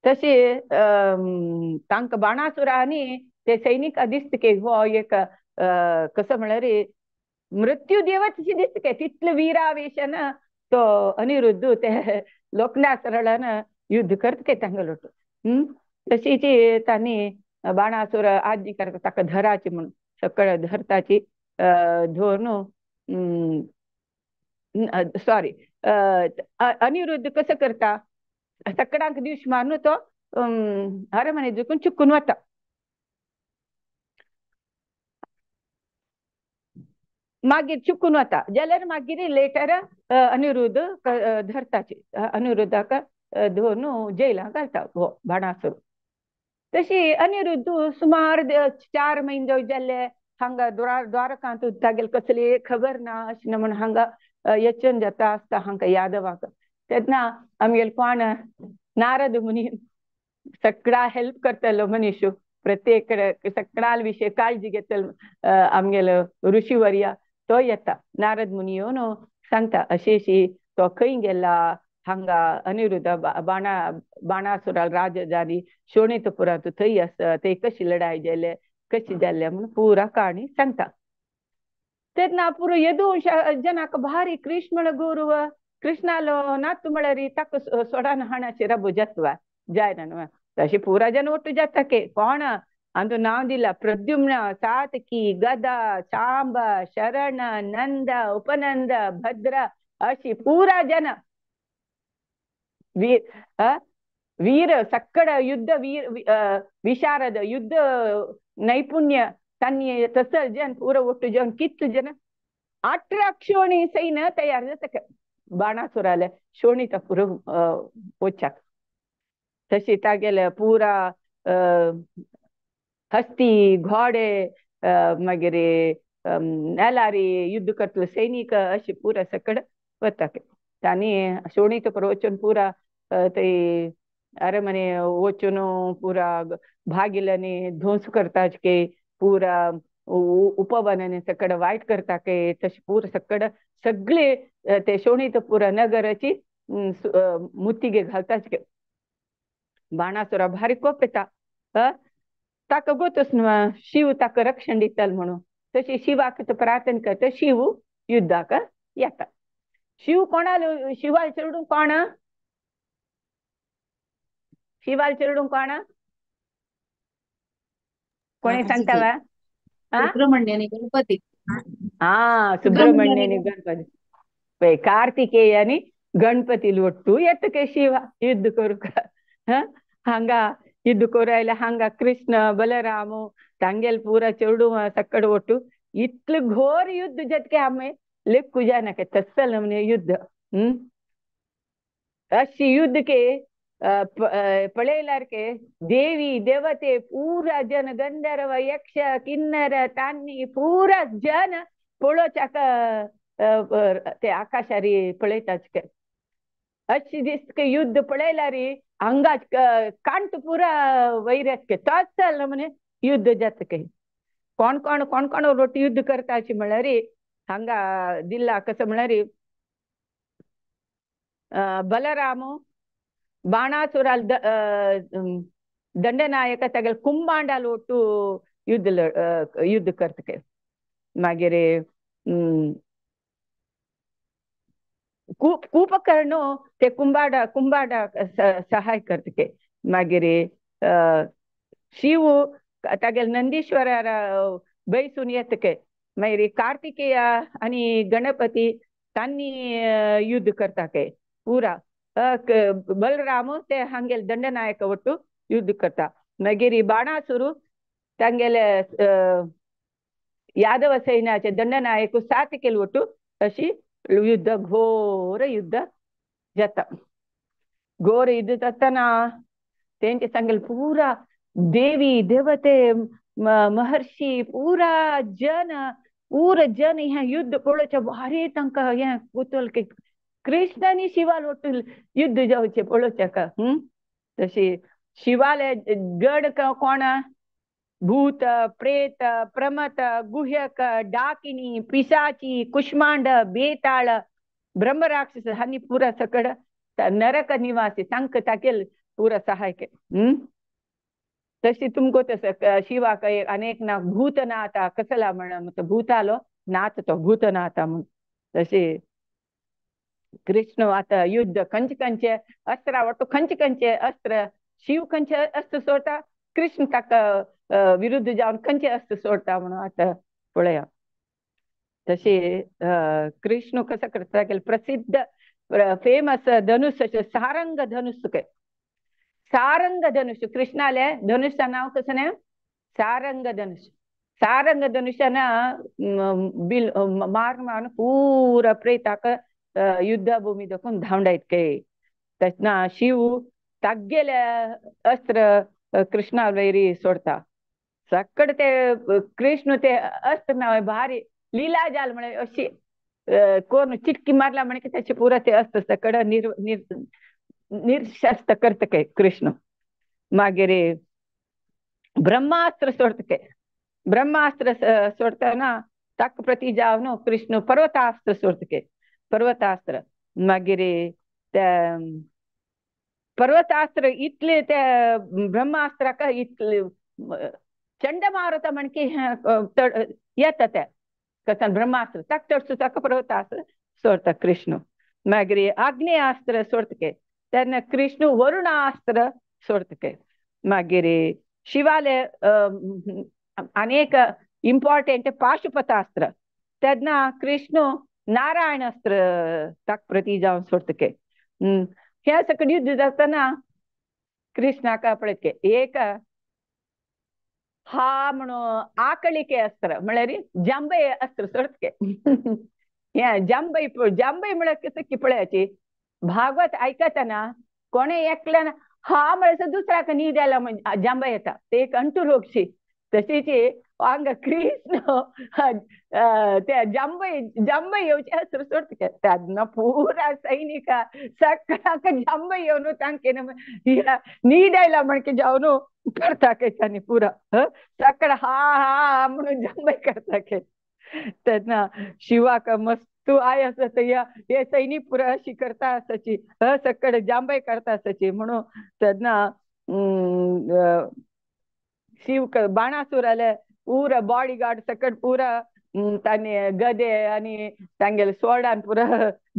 B: तशी तांकां बाणासुरा आनी ते सैनिक दिसता की हो एक कसो म्हळ्यार मृत्यू देवत अशी दिसता की तितले वीरावेशान तो अनिरुद्ध ते लोखंडा सरळान युद्ध करता की तांगेलो. तशीच तांणी बाणासुर आज्ञा करता ताका धराची म्हणून सकळ धरताची धरून सॉरी अनिरुद्ध कसं करता सकडांक दिवस मारून तो अरमने झुकून चुकून वता. मागीर चुकून वता जाल्यार मागीर लेटर अनिरुद्ध धरताची अनिरुद्धाक धरून जेलां घालता हो बाणासुर. तशी अनिरुद्ध सुमार 4 म्हयने जाल्ले हांगा द्वारकांत तागेले कसली खबर ना अशें म्हणून हांगा यचन जाता आसता हांकां यादवाक. तेन्ना आमगेले कोण नारद मुनी सगळा हेल्प करतलो मनीस प्रत्येक सगळ्या विशय काळजी घेतलो आमगेलो ऋषीवर्य तो येता. नारद मुनी येवन सांगता अशी अशी तो खंय गेला हांगा अनिरुद्ध बाणासुरा राजधानी शोणितपुरांत थंय आसा ते कशी लढाई जाले कशी जाल्ले म्हणून पुरा काणी सांगता. तेन्ना पुरो यदुवंश जनाक भारी कृष्ण गौरव कृष्णालो नातू म्हळ्यार ताका सोडान हाणाचे रबू जातवा जायना न्हू तशी पुरा जन ಒಟ್ಟು जाता कोण अंतु नांव दिला प्रद्युम्न सातकी गदा सांब शरण नंद उपनंद भद्र अशी पुरा जन वीर वीर सक्कड युद्ध वीर विशारद युद्ध नैपुण्य तन्नी तसर जन पूरा ಒಟ್ಟು जन कितले जन 18 क्षोणी सैन्य तयार जाता बाणासुराले शोणितपुर वच्चाक. तशी तागेले पुरा हस्ती घोडे मागीर नेलारी युद्ध करतले सैनिक अशी पुरा सकड वता. तांणी शोणितपुर वचून पुरा ते अरमने वचून पुरा भागिल्यानी ध्वंस करता की पुरा उपवनाने सकड वायट करता की तशें पुरा सकड सगळे ते शोणितपुर नगराची मुतिगे घालताच. बाणासुरा भारी कोप येता ताका गोतच न्हू शिव ताका रक्षण दितलो म्हणून तशी शिवाक तो प्रार्थना करता शिव युद्धाक येता. शिव कोणालो शिवा चेडूं कोण शिवाल चेडूं कोण? कोणी सांगता वा?
D: सुब्रमण्य आणि गणपती.
B: हा, सुब्रमण्य आणि गणपती. पळय कार्तिकेय आनी गणपती लोट्टू येता के शिवा युद्ध करूंक. हांगा युद्ध करू आयल्या हांगा कृष्ण बलराम तांगेल पुरा चेडूं सकड ಒಟ್ಟು इतलें घोर युद्ध जातके आमी लेखू जायना के तसल नमूने युद्ध. अशी युद्ध के पळयल्यार के देवी देवते पुरा जन गंधर्व यक्ष किन्नर तान्नी पुरा जन पळोवच्याक ते आकाशारी पळयतात के. अशी दिसत युद्ध पळयल्यार हांगा कांट पुरा वैरत के तसल नमूने युद्ध जाता के. कोण कोण कोण कोण रोटी युद्ध करता अशी म्हणल्यार हांगा दिल्ला कसं म्हणल्यार बलराम बाणासुराल दंडनायक तागेले कुंभांडाल ಒಟ್ಟು युद्ध युद्ध करता. मागीर कूपकर्ण ते कुंभाडा कुंभाडा सहाय करता. मागीर शिव तागेले नंदीश्वरार बैसून येता. मागीर कार्तिकेय आनी गणपती तांणी युद्ध करता पुरा. बलराम ते हांगेले दंडनायक ಒಟ್ಟು युद्ध करता. मागीर बाणासुरू तांगेले यादव सैन्याचे दंडनायक सात केले ಒಟ್ಟು अशी युद्ध घोर युद्ध जाता. घोर युद्ध जाताना तेंचे सांगेले पुरा देवी देवते महर्षी पुरा जन पुरा जन हें युद्ध पळोवचें भारी तांकां हें कुतूहल की कृष्ण आनी शिवाल ಒಟ್ಟು युद्ध जावचें पळोवच्याक. तशी शिवाले गड कोण? भूत प्रेत प्रमत गुह्यक डाकिनी पिशाची कुष्मांड बेताळ ब्रह्मराक्षस हांणी पुरा सकड नरक निवासी तांकां तागेल पुरा सहाय. तशी तुमकां तसं शिवाक अनेक ना भूतनाथा कसला म्हण भूतालो नाथ तो भूतनाथा म्हूण. तशी कृष्ण आतां युद्ध खंयचे खंयचे अस्त्र ಒಟ್ಟು खंयचे खंयचे अस्त्र शिव खंयचे अस्त्र सोडटा कृष्ण ताका विरुद्ध जावन खंयचे अस्त्र सोडटा म्हणून आतां पळया. तशी कृष्ण कसो करता प्रसिद्ध फेमस धनुष सारंग धनुष काय सारंग धनुष कृष्णाले धनुषा नाव कसं ना सारंग धनुष. सारंग धनुषान बिल मार मारून पुरा प्रेताक युद्धभूमी दाखोवन धांवडायत के. तेन्ना शिव तागेले अस्त्र कृष्णा वैरी सोडता. सकड ते कृष्ण ते अस्त्र नाव भारी लीला जाल म्हळे अशी कोण चिटकी मारला म्हणे की त्याचे पुरा ते अस्त्र सकड निर निर निर्शस्त करता काय कृष्ण. मागीर ब्रह्मास्त्र सोडता काय ब्रह्मास्त्र सोडताना ताका प्रति जावन कृष्ण पर्वतास्त्र सोडता काय पर्वतास्त्र. मागीर त्या पर्वतास्त्र इतले त्या ब्रह्मास्त्राक इतले चंडमारुत म्हणके येता त्या कसन ब्रह्मास्त्र ताका चडसो ताका पर्वतास्त्र सोडता कृष्ण. मागीर आग्नेयास्त्र सोडता तेन्ना कृष्ण वरुणास्त्र सोडता. मागीर शिवाले अनेक इम्पॉर्टंट पाशुपतास्त्र तेन्ना कृष्ण नारायणास्त्र ताका प्रति जावन सोडता. हें सगळें युद्ध जातना कृष्णाक पळयत एक हा म्हणून आकळिके अस्त्र म्हळ्यार जांबय अस्त्र सोडता. हें जांबय जांबय म्हळ्यार कसं की पळयाची भागवत आयकतना कोणे एकल्यान हा म्हळ्यार दुसऱ्याक न्हीद आयला म्हणजे जांबय येता ते एक अंटू रोगशी. तशीच हांगा कृष्ण ते जांबय जांबय येवचे अस्त्र सोडता. तेन्ना पुरा सैनिका सगळ्यांक जांबय येवन तांके न्हीद आयला म्हणके जावन करता तांणी पुरा सगळं हा हा म्हणून जांबय करता. तेन्ना शिवाक मस्त I आसता हे सैनिक पुरा अशी करता आसाची सगळे जांबय करता आसाची म्हणून तेन्ना शिव बाणासुराले पुरा बॉडीगार्ड सकट पुरा तांणी गदे आनी तांगेले स्वॉर्डान पुरा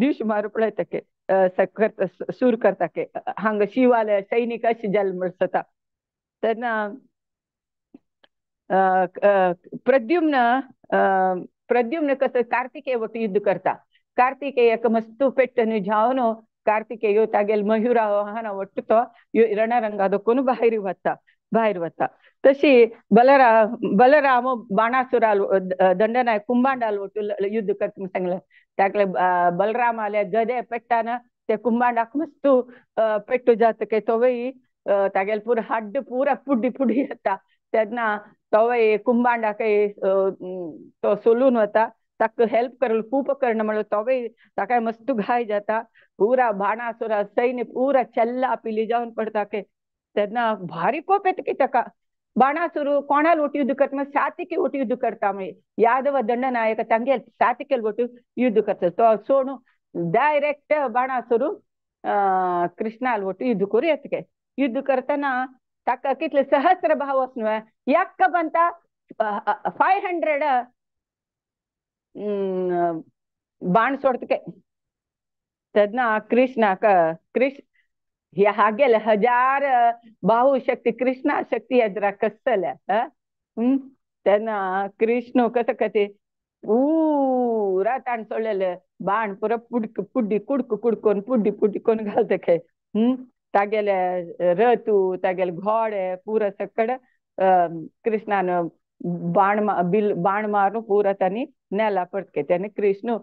B: दीश मारू पळयता. सूर करता के हांगा शिवाले सैनिक अशें जाले म्हण सता. तेन्ना प्रद्युम्न प्रद्युम्न कसं कार्तिकेय वट युद्ध करता. कार्तिकेयक मस्त पेट्टनु जावन कार्तिकेय तागेल मयुरा वाहन ಒಟ್ಟು तो ರಣರಂಗ ಅದಕ್ಕೂ ಬಾಹಿर वता भायर वता. तशी बलराम बाणासुर दंडनाय कुंभांडाल ಒಟ್ಟು युद्ध करता म्हूण सांगलें. ताकले बलरामाले गदे पेट्टान ते कुंभांडाक मस्त पेट्टू जातकीर तोवूय तागेले पुरो हड्ड पुरा पुड्डी पुड्डी येता. तेन्ना तोवूय कुंभांडाकय तो सोलून वता. ताका हेल्प कर कूप कर्ण म्हणल्यार तोवूय ताकाय मस्त घाय जाता. पुरा बाणासुरा सैन्य पुरा चल्ला पिली जावन पडटा के. तेन्ना भारी कोप येता की ताका. बाणासुर कोणाल ಒಟ್ಟು युद्ध करता सातिके ಒಟ್ಟು युद्ध करता. मागीर यादव दंडनायक तांगेल सातिकेल ಒಟ್ಟು युद्ध करता. तो सोडून डायरेक्ट बाणासुर कृष्णाल ಒಟ್ಟು युद्ध करूं येता. युद्ध करतना ताका कितले सहस्र भाव न्हय याक्क बनता 500 बाण सोडता. तेन्ना कृष्णाक कृष्ण हे हागेले हजार बाहु शक्ती कृष्णा शक्ती एदरा कसले. तेन्ना कृष्ण कसं कते पुरा ताण सोडलेले बाण पुरा पुडक पुड्डी कुडक कुडकोन पुड्डी पुड्डी कोन घालता खे. तागेले रतू तागेले घोडे पुरा सकड कृष्णान बाण बिल बाण मारून पुरा तांणी नेला पडके. तेन्ना कृष्ण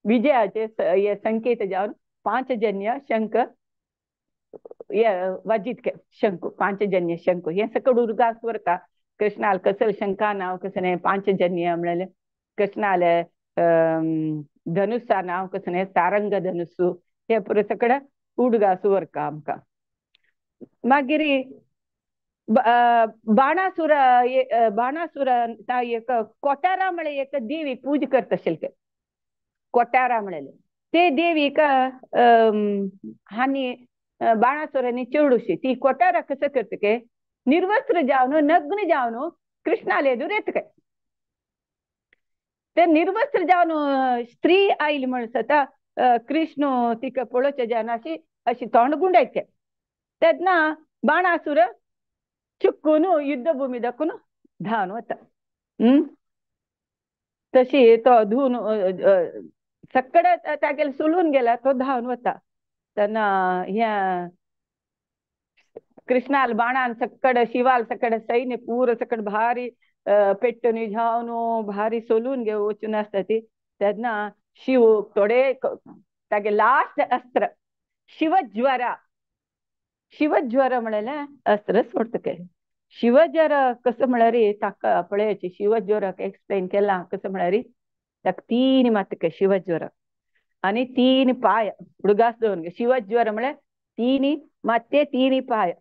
B: विजयाचे हे संकेत जावन पांचजन्य शंख वाजीत के शंख पांचजन्य शंख हे सकड उर्गास वरता. कृष्णाल कसल शंखा नाव कसं नाही पांचजन्य म्हणले. कृष्णाले धनुषा नाव कसं नाही सारंग धनुषू हे पुरो सकड उडगास वरका आमकां. मागीर बाणासुर बाणासुर एक कोटारा म्हळ्यार एक देवी पूजा करता आशिल्ले. कोटारा म्हणले ते देवीक हांणी बाणासुरांनी चेडूशी ती कोटारा कसं करता के निर्वस्त्र जावन नग्न जावन कृष्णाले एदूर येता काय. ते निर्वस्त्र जावन स्त्री आयली म्हण सता कृष्ण तिका पळोवचें जावन अशी अशी तोंड गुंडायचे. तेन्ना बाणासुर चुकून युद्धभूमी दाखून धांवन वता. तशी तो धुवन सकड तागेले सोलून गेला तो धांवन वता. तेन्ना ह्या कृष्णाल बाणान सकड शिवाल सकड सैन्य पूर सकड भारी पेट्टनी जावन भारी सोलून घेवन वचून आसता ती. तेन्ना शिव थोडे तागे लास्ट अस्त्र शिवज्वरा शिवज्वर म्हणलें अस्त्र सोडता के. शिवज्वर कसं म्हळ्यार ताका पळयाची शिवज्वराक एक्सप्लेन केलां कसं म्हळ्यार ताका तीन मातके शिवज्वर आनी तीन पाय उडगास दवरून. शिवज्वर म्हळ्यार तीन माते तीन पाय.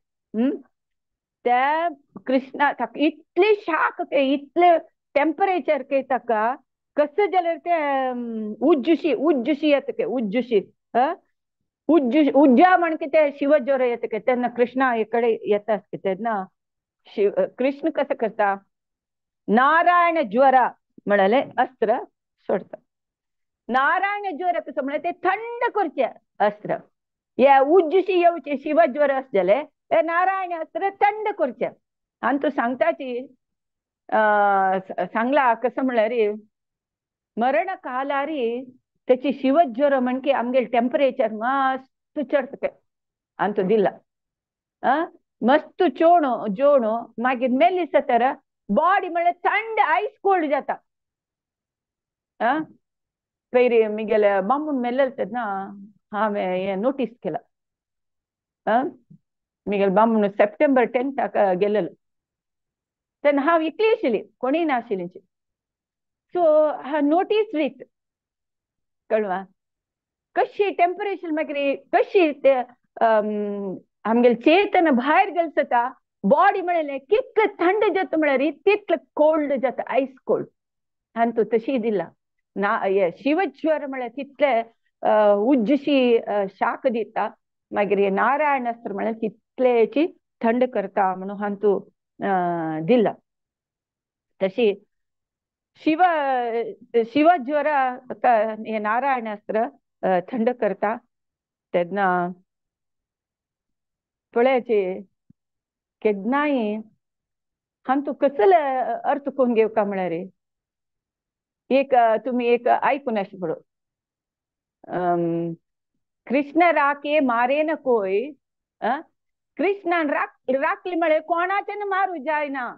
B: त्या कृष्णा ताका इतले शाक के इतले टेम्परेचर के ताका कसं जाल्यार ते उज्जुशी उज्जुशी येता के उज्जुशी उज्जा म्हण ते शिवज्वर येता के. तेन्ना कृष्णा कडे येता तेन्ना शिव कृष्ण कसं करता नारायण ज्वरा म्हणाले अस्त्र सोडता. नारायण ज्वर कसं म्हळ्यार ते थंड करचे अस्त्र. हे उज्जुशी येवचे शिवज्वर अशें जाले हे नारायण अस्त्र थंड करचे. आनी तूं सांगताची सांगला कसं म्हळ्यार मरण कालारी त्याची शिवज्वर म्हणके आमगेले टेम्परेचर मस्त चडता आनी तो दिला मस्त चोणो जोणो मागीर मेल्ली सतर बॉडी म्हळ्यार थंड आयस कोल्ड जाता. पयर मिगेले बांबून मेल्लें तेन्ना हांवें हें नोटीस केलां. मिगेले बांबून सप्टेंबर 10 गेलेलो तेन्ना हांव इकली आशिल्ली कोणीय नाशिल्ली. सो हांव नोटीस रीत कळवा कशी टेम्परेचर मागीर कशी ते आमगेले चेतन भायर गेल जाता बॉडी म्हळ्यार कितलें थंड जाता म्हळ्यार तितलें कोल्ड जाता आयस कोल्ड. आनी तूं तशी दिला ना हे शिवज्वर म्हळ्यार तितले उज्जशी शाक दिता. मागीर नारायण अस्त्र म्हळ्यार तितलेची थंड करता म्हणून हांवें तूं दिला. तशी शिव शिवज्वर हे नारायण अस्त्र थंड करता. तेन्ना पळयाचे केन्नाय हांतू कसले अर्थ कोण घेवका म्हळ्यार एक तुमी एक आयकून अशें पळो, कृष्ण राखे मारे न कोय. कृष्णान राखली म्हळ्यार कोणाच्यान मारू जायना.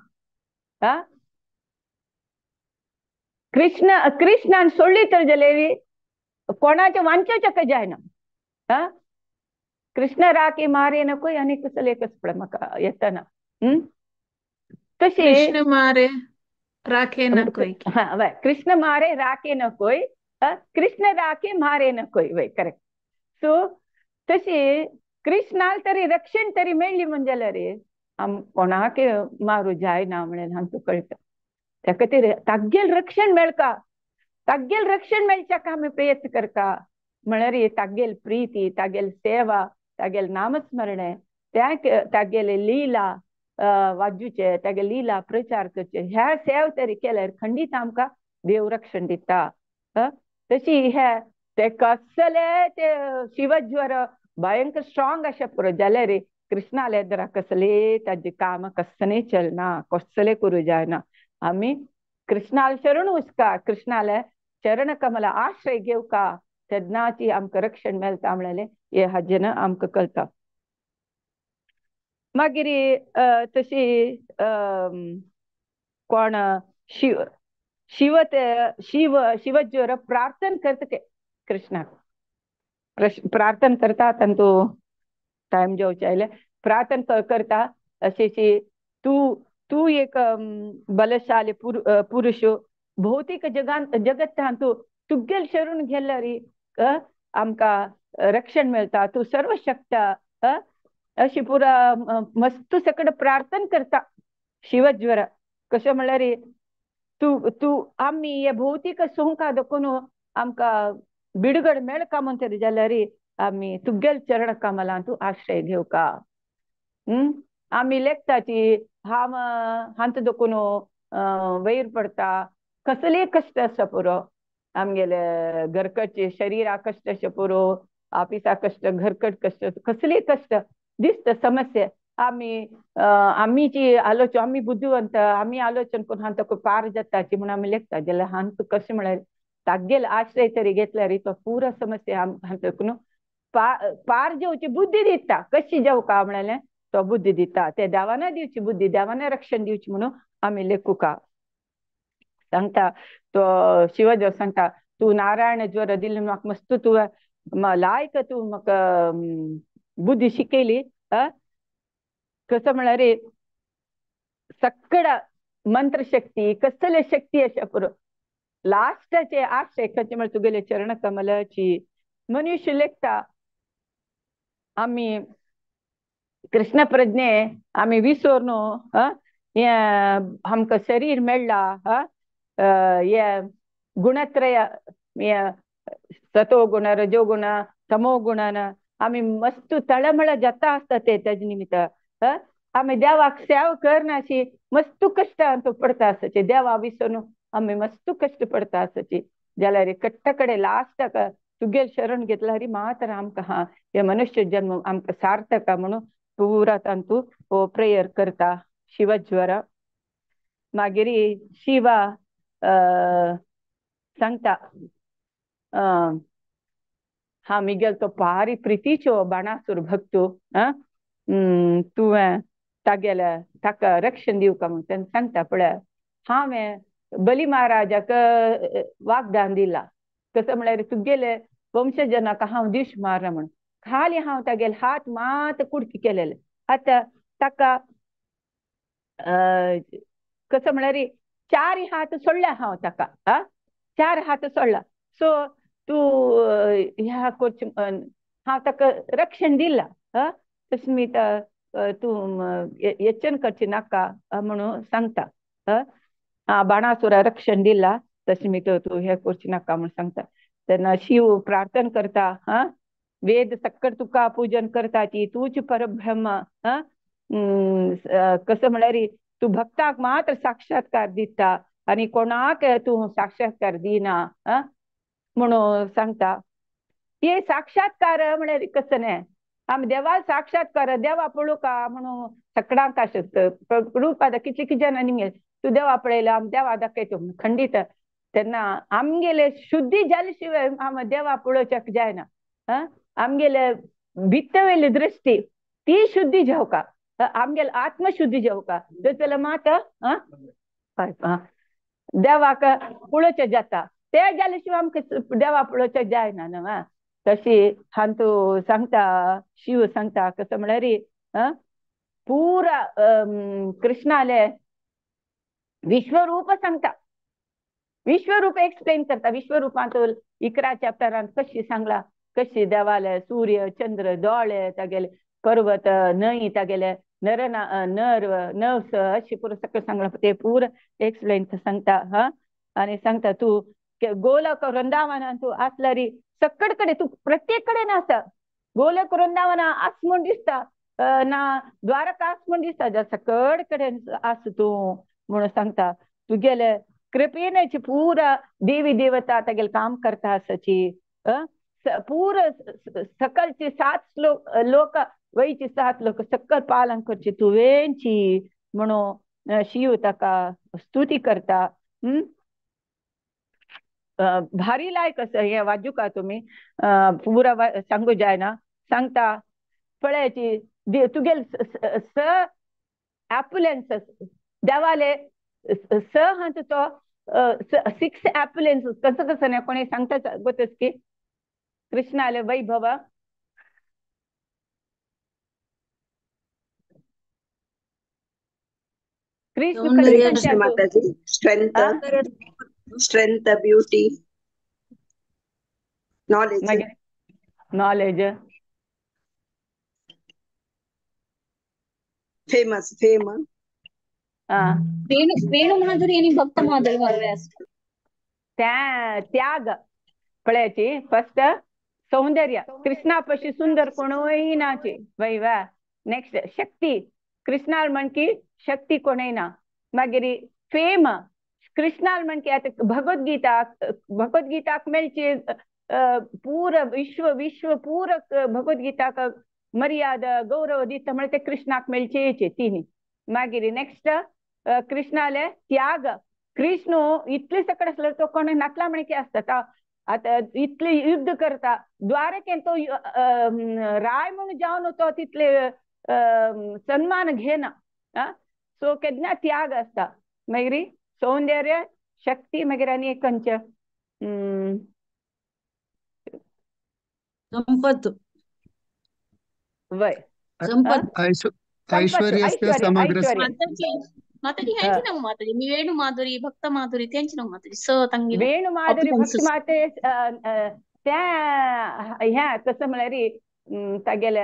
B: कृष्ण कृष्णान सोडली तर जाल्यार कोणाच्या वांचेचें जायना. कृष्ण राखे मारे न कोय आनी कसले एकच पळय म्हाका येतना. तशें
A: कृष्ण मारे राखे न कोय.
B: हा वय, कृष्ण मारे राखे न कोय, कृष्ण राखे मारे न कोय, वय करेक्ट. सो तशी कृष्णाल तरी रक्षण तरी मेळ्ळी म्हण जाल्यार आम कोणाक मारू जायना म्हणून आमकां कळटा. त्या खातीर तागेल रक्षण मेळका, तागेल रक्षण मेळच्याक आमी प्रयत्न करता म्हळ्यार तागेल प्रिती, तागेल सेवा, तागेल नामस्मरणें, त्या तागेले लीला वाजूचे, तागेल लीला प्रचार करचे, ह्या सेव तरी केल्यार खंडीत आमकां देव रक्षण दिता. तशी हे ते कसले ते शिवज्वर भयंकर स्ट्रॉंग अशें पुरो जाल्यार कृष्णाले दरा कसले ताजे काम कसले चलना, कसले करूं जायना. आमी कृष्णाल शरण वचका, कृष्णाले चरण कमला आश्रय घेवका, तेन्नाची आमकां रक्षण मेळटा म्हणलें हे हाजेन आमकां कळटा. मागीर तशी कोण शिव शिव ते शिव शिवज्वर प्रार्थन करता ते कृष्णाक प्रार्थन करता. तांतू टायम जेवचे आयले प्रार्थन करता अशें तूं तूं एक बलशाली पुरुष भौतीक जगान जगत्तान तूं तुगेल शरण घेतल्यार आमकां रक्षण मेळटा, तूं सर्वशक्त अशी पुरा मस्त सकड प्रार्थन करता शिवज्वर. कशें म्हणल्यार तूं तूं आमी हे भौतीक सुंका दाखोवन आमकां बिडगड मेळका म्हण तरी जाल्यार आमी तुगेल चरण कमलां तूं आश्रय घेवका. आमी लेखताची हांव हांत दाखोवन वयर पडटा, कसले कश्ट आसा पुरो आमगेले घरकडचे शरीरा कश्ट अशें पुरो, ऑफिसा कश्ट, घरकट कश्ट, कसले कश्ट दिसता समस्या. आमी आमीची आलोचन, आमी बुद्धिवंत, आमी आलोचन करून हांकां पार जाताची म्हूण आमी लेखता. जाल्यार हांकां कशें म्हळ्यार तागेल आश्रय तरी घेतल्यार तो पुरा समस्या हांकां पार जेवची बुद्धी दिता. कशी जेवका म्हणलें तो बुद्धी दिता, ते देवाना दिवची बुद्धी, देवाना रक्षण दिवची म्हणून आमी लेखुका सांगता. तो शिवदेव सांगता तूं नारायण ज्वर दिले म्हाका मस्त तूं लायक तूं म्हाका बुद्धी शिकयली. कसं म्हळ्यार सकड मंत्रशक्ती कसले शक्ती अशा पुरो लास्टाचे आश्रय खंयचे म्हळ्यार तुगेले चरण कमलाची. मनुष्य लेखता आमी कृष्ण प्रज्ञे आमी विसर न्हू हें आमकां शरीर मेळ्ळा, हे गुणत्रय सतो गुण रजो गुण तमो गुणान आमी मस्त तळमळ जाता आसता ते तेजे निमित्त आमी देवाक सेवा करनाशी मस्त कश्ट पडटा आसचे, देवा विसरून आमी मस्त कश्ट पडटा आसची. जाल्यार कट्ट कडेन लास्टाक तुगेल शरण घेतल्यार मात्र आमकां हा हे मनुष्य जन्म आमकां सार्थक म्हणून पुरा तांतू हो प्रेयर करता शिवज्वर. मागीर शिवा सांगता हा मिगेल तो पारी प्रितीचो बाणासूर भक्तू तुवें तागेले ताका रक्षण दिवका म्हूण तेन्ना सांगता. पळय हांवें बली महाराजाक वागदान दिला, कसं म्हळ्यार तुगेले वंशजनाक हांव दीश मारना म्हूण, खाली हांव तागेले हात मात कुडकी केलेले. आतां ताका कसं म्हळ्यार चार हात सोडल्या हांव ताका, आ चार हात सोडला. सो तूं ह्या करचें हांव ताका रक्षण दिलां, तशें मी तूं यचन करचें नाका म्हणून सांगता. हा बाणासुरा रक्षण दिलां तशें मी तूं हें करचें नाका म्हणून सांगता. तेन्ना शिव प्रार्थन करता, हा वेद सक्कड तुका पूजन करताची तूच परब्रह्म, हा कसं म्हळ्यार तूं भक्ताक मात्र साक्षात्कार दिता आनी कोणाक तूं साक्षात्कार दिना म्हणून सांगता. हे साक्षात्कार म्हळ्यार कसं न्ही, आमी देवा साक्षात्कार देवा पळोवका म्हणून सकडांक आसत रूपादा कितले कितें जाणांनी निमगेले तूं देवा पळयला आमी देवा दाखयतो खंडीत. तेन्ना आमगेले शुद्धी जाले शिवाय आमी देवा पळोवच्याक जायना. आमगेले भित्तवेली दृष्टी ती शुद्धी जावका, आमगेले आत्मशुद्धी जावका, जाल्यार मात देवाक पळोवचें जाता. ते जाले शिवाय आमकां देवा पळोवचें जायना न्हू. तशी हांतू सांगता शिव सांगता कसं म्हळ्यार पुरा कृष्णाले विश्वरूप सांगता, विश्वरूप एक्सप्लेन करता. विश्वरूपांत 11 चॅप्टरांत कशी सांगला, कशी देवाले सूर्य चंद्र दोळे तागेले पर्वत न्हंय तागेले नर नर नवस अशी पुरो सगळं सांगला, ते पुरा एक्सप्लेन सांगता. हा आनी सांगता तूं गोलक वृंदावनान तूं आसल्यार सकड कडे तूं प्रत्येक कडेन आसा. गोलक वृंदावना आस म्हूण दिसता ना, द्वारका आस म्हूण दिसता, सकड कडेन आस तूं म्हणून सांगता. तुगेले कृपेनची पुरा देवी देवता तागेले काम करता आसाची. पूर सकलचे 7 लोक वयचे 7 लोक सकल पालन करची तुवेंची म्हणून शिव ताका स्तुती करता. भारी लायक असं हे वाजू का तुमी पुरा सांगू जायना. सांगता पळयाची तुगेल स ॲप्युलन्स देवाले स हांत तो 6 ॲप्युलन्स कसं कसं नाही कोणी सांगता गोतस की कृष्णाले वैभव कृष्ण
G: माताजी strength strength beauty knowledge
B: knowledge
G: famous fame
D: Venu Madhuri आणि भक्त माधुरी वारवे असतात.
B: त्याग पळयाची फर्स्ट सौंदर्य, कृष्णापशी सुंदर कोणूय नाची वय वा. नेक्स्ट शक्ती, कृष्णाल म्हणकी शक्ती कोणय ना. मागीर फेम, कृष्णाल म्हणकी आतां भगवद्गीता, भगवद्गीताक मेळची पूर विश्व विश्व पूर भगवद्गीताक मर्यादा गौरव दिता म्हळ्यार ते कृष्णाक मेळचेचे तिनी. मागीर नेक्स्ट कृष्णाले त्याग, कृष्ण इतले सकड आसलो तो कोण नातला म्हणकी आसता, आतां इतले युद्ध करता द्वारकेन तो राय म्हणून जावन तो तितले सन्मान घेना. सो केन्ना त्याग आसता. मागीर सौंदर्य शक्ती, मागीर आनी एक खंयचें
E: संपत
B: वय
C: ऐश्वर्यस्य समग्र.
D: माताजी ह्यांची नाव माताजी मी वेणू माधुरी भक्त माधुरी त्यांची नाव माताजी स तांगे
B: वेणू माधुरी भक्त माते त्या ह्या कसं म्हळ्यार तागेले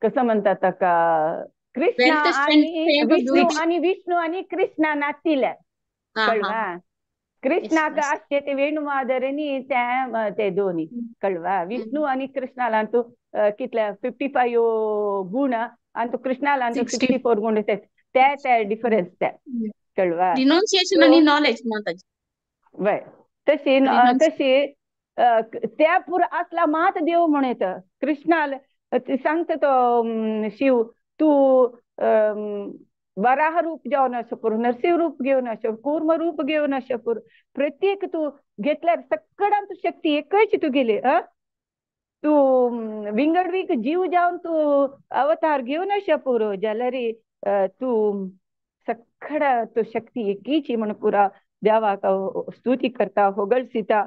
B: कसं म्हणतात ताका कृष्ण आणि विष्णू आणि विष्णू आणि कृष्णा नातिले कळवा. कृष्णाक आसचे ते वेणू माधुरी त्या ते दोन्ही कळवा. विष्णू आणि कृष्णाला तू कितले 55 गुण आणि तो कृष्णाला 64 गुण ते त्या डिफरन्स त्या कळवा.
D: रिनाउन्सिएशन आणि नॉलेज माताजी
B: वय तशी तशी त्या पुरा असला मात देव म्हणत कृष्णाला सांगता तो शिव तू वराह रूप घेवन शपूर, नरसिंह रूप घेवन शपूर, कूर्म रूप घेवन शपूर, प्रत्येक तू घेतल्यार सकडान तू शक्ती एकच तू गेली. तू विंगड जीव जावन तू अवतार घेवन शपूर जाल्यार तू सखडा तू शक्ती एकीची म्हणून पुरा देवाक स्तुती करता होगळसिता.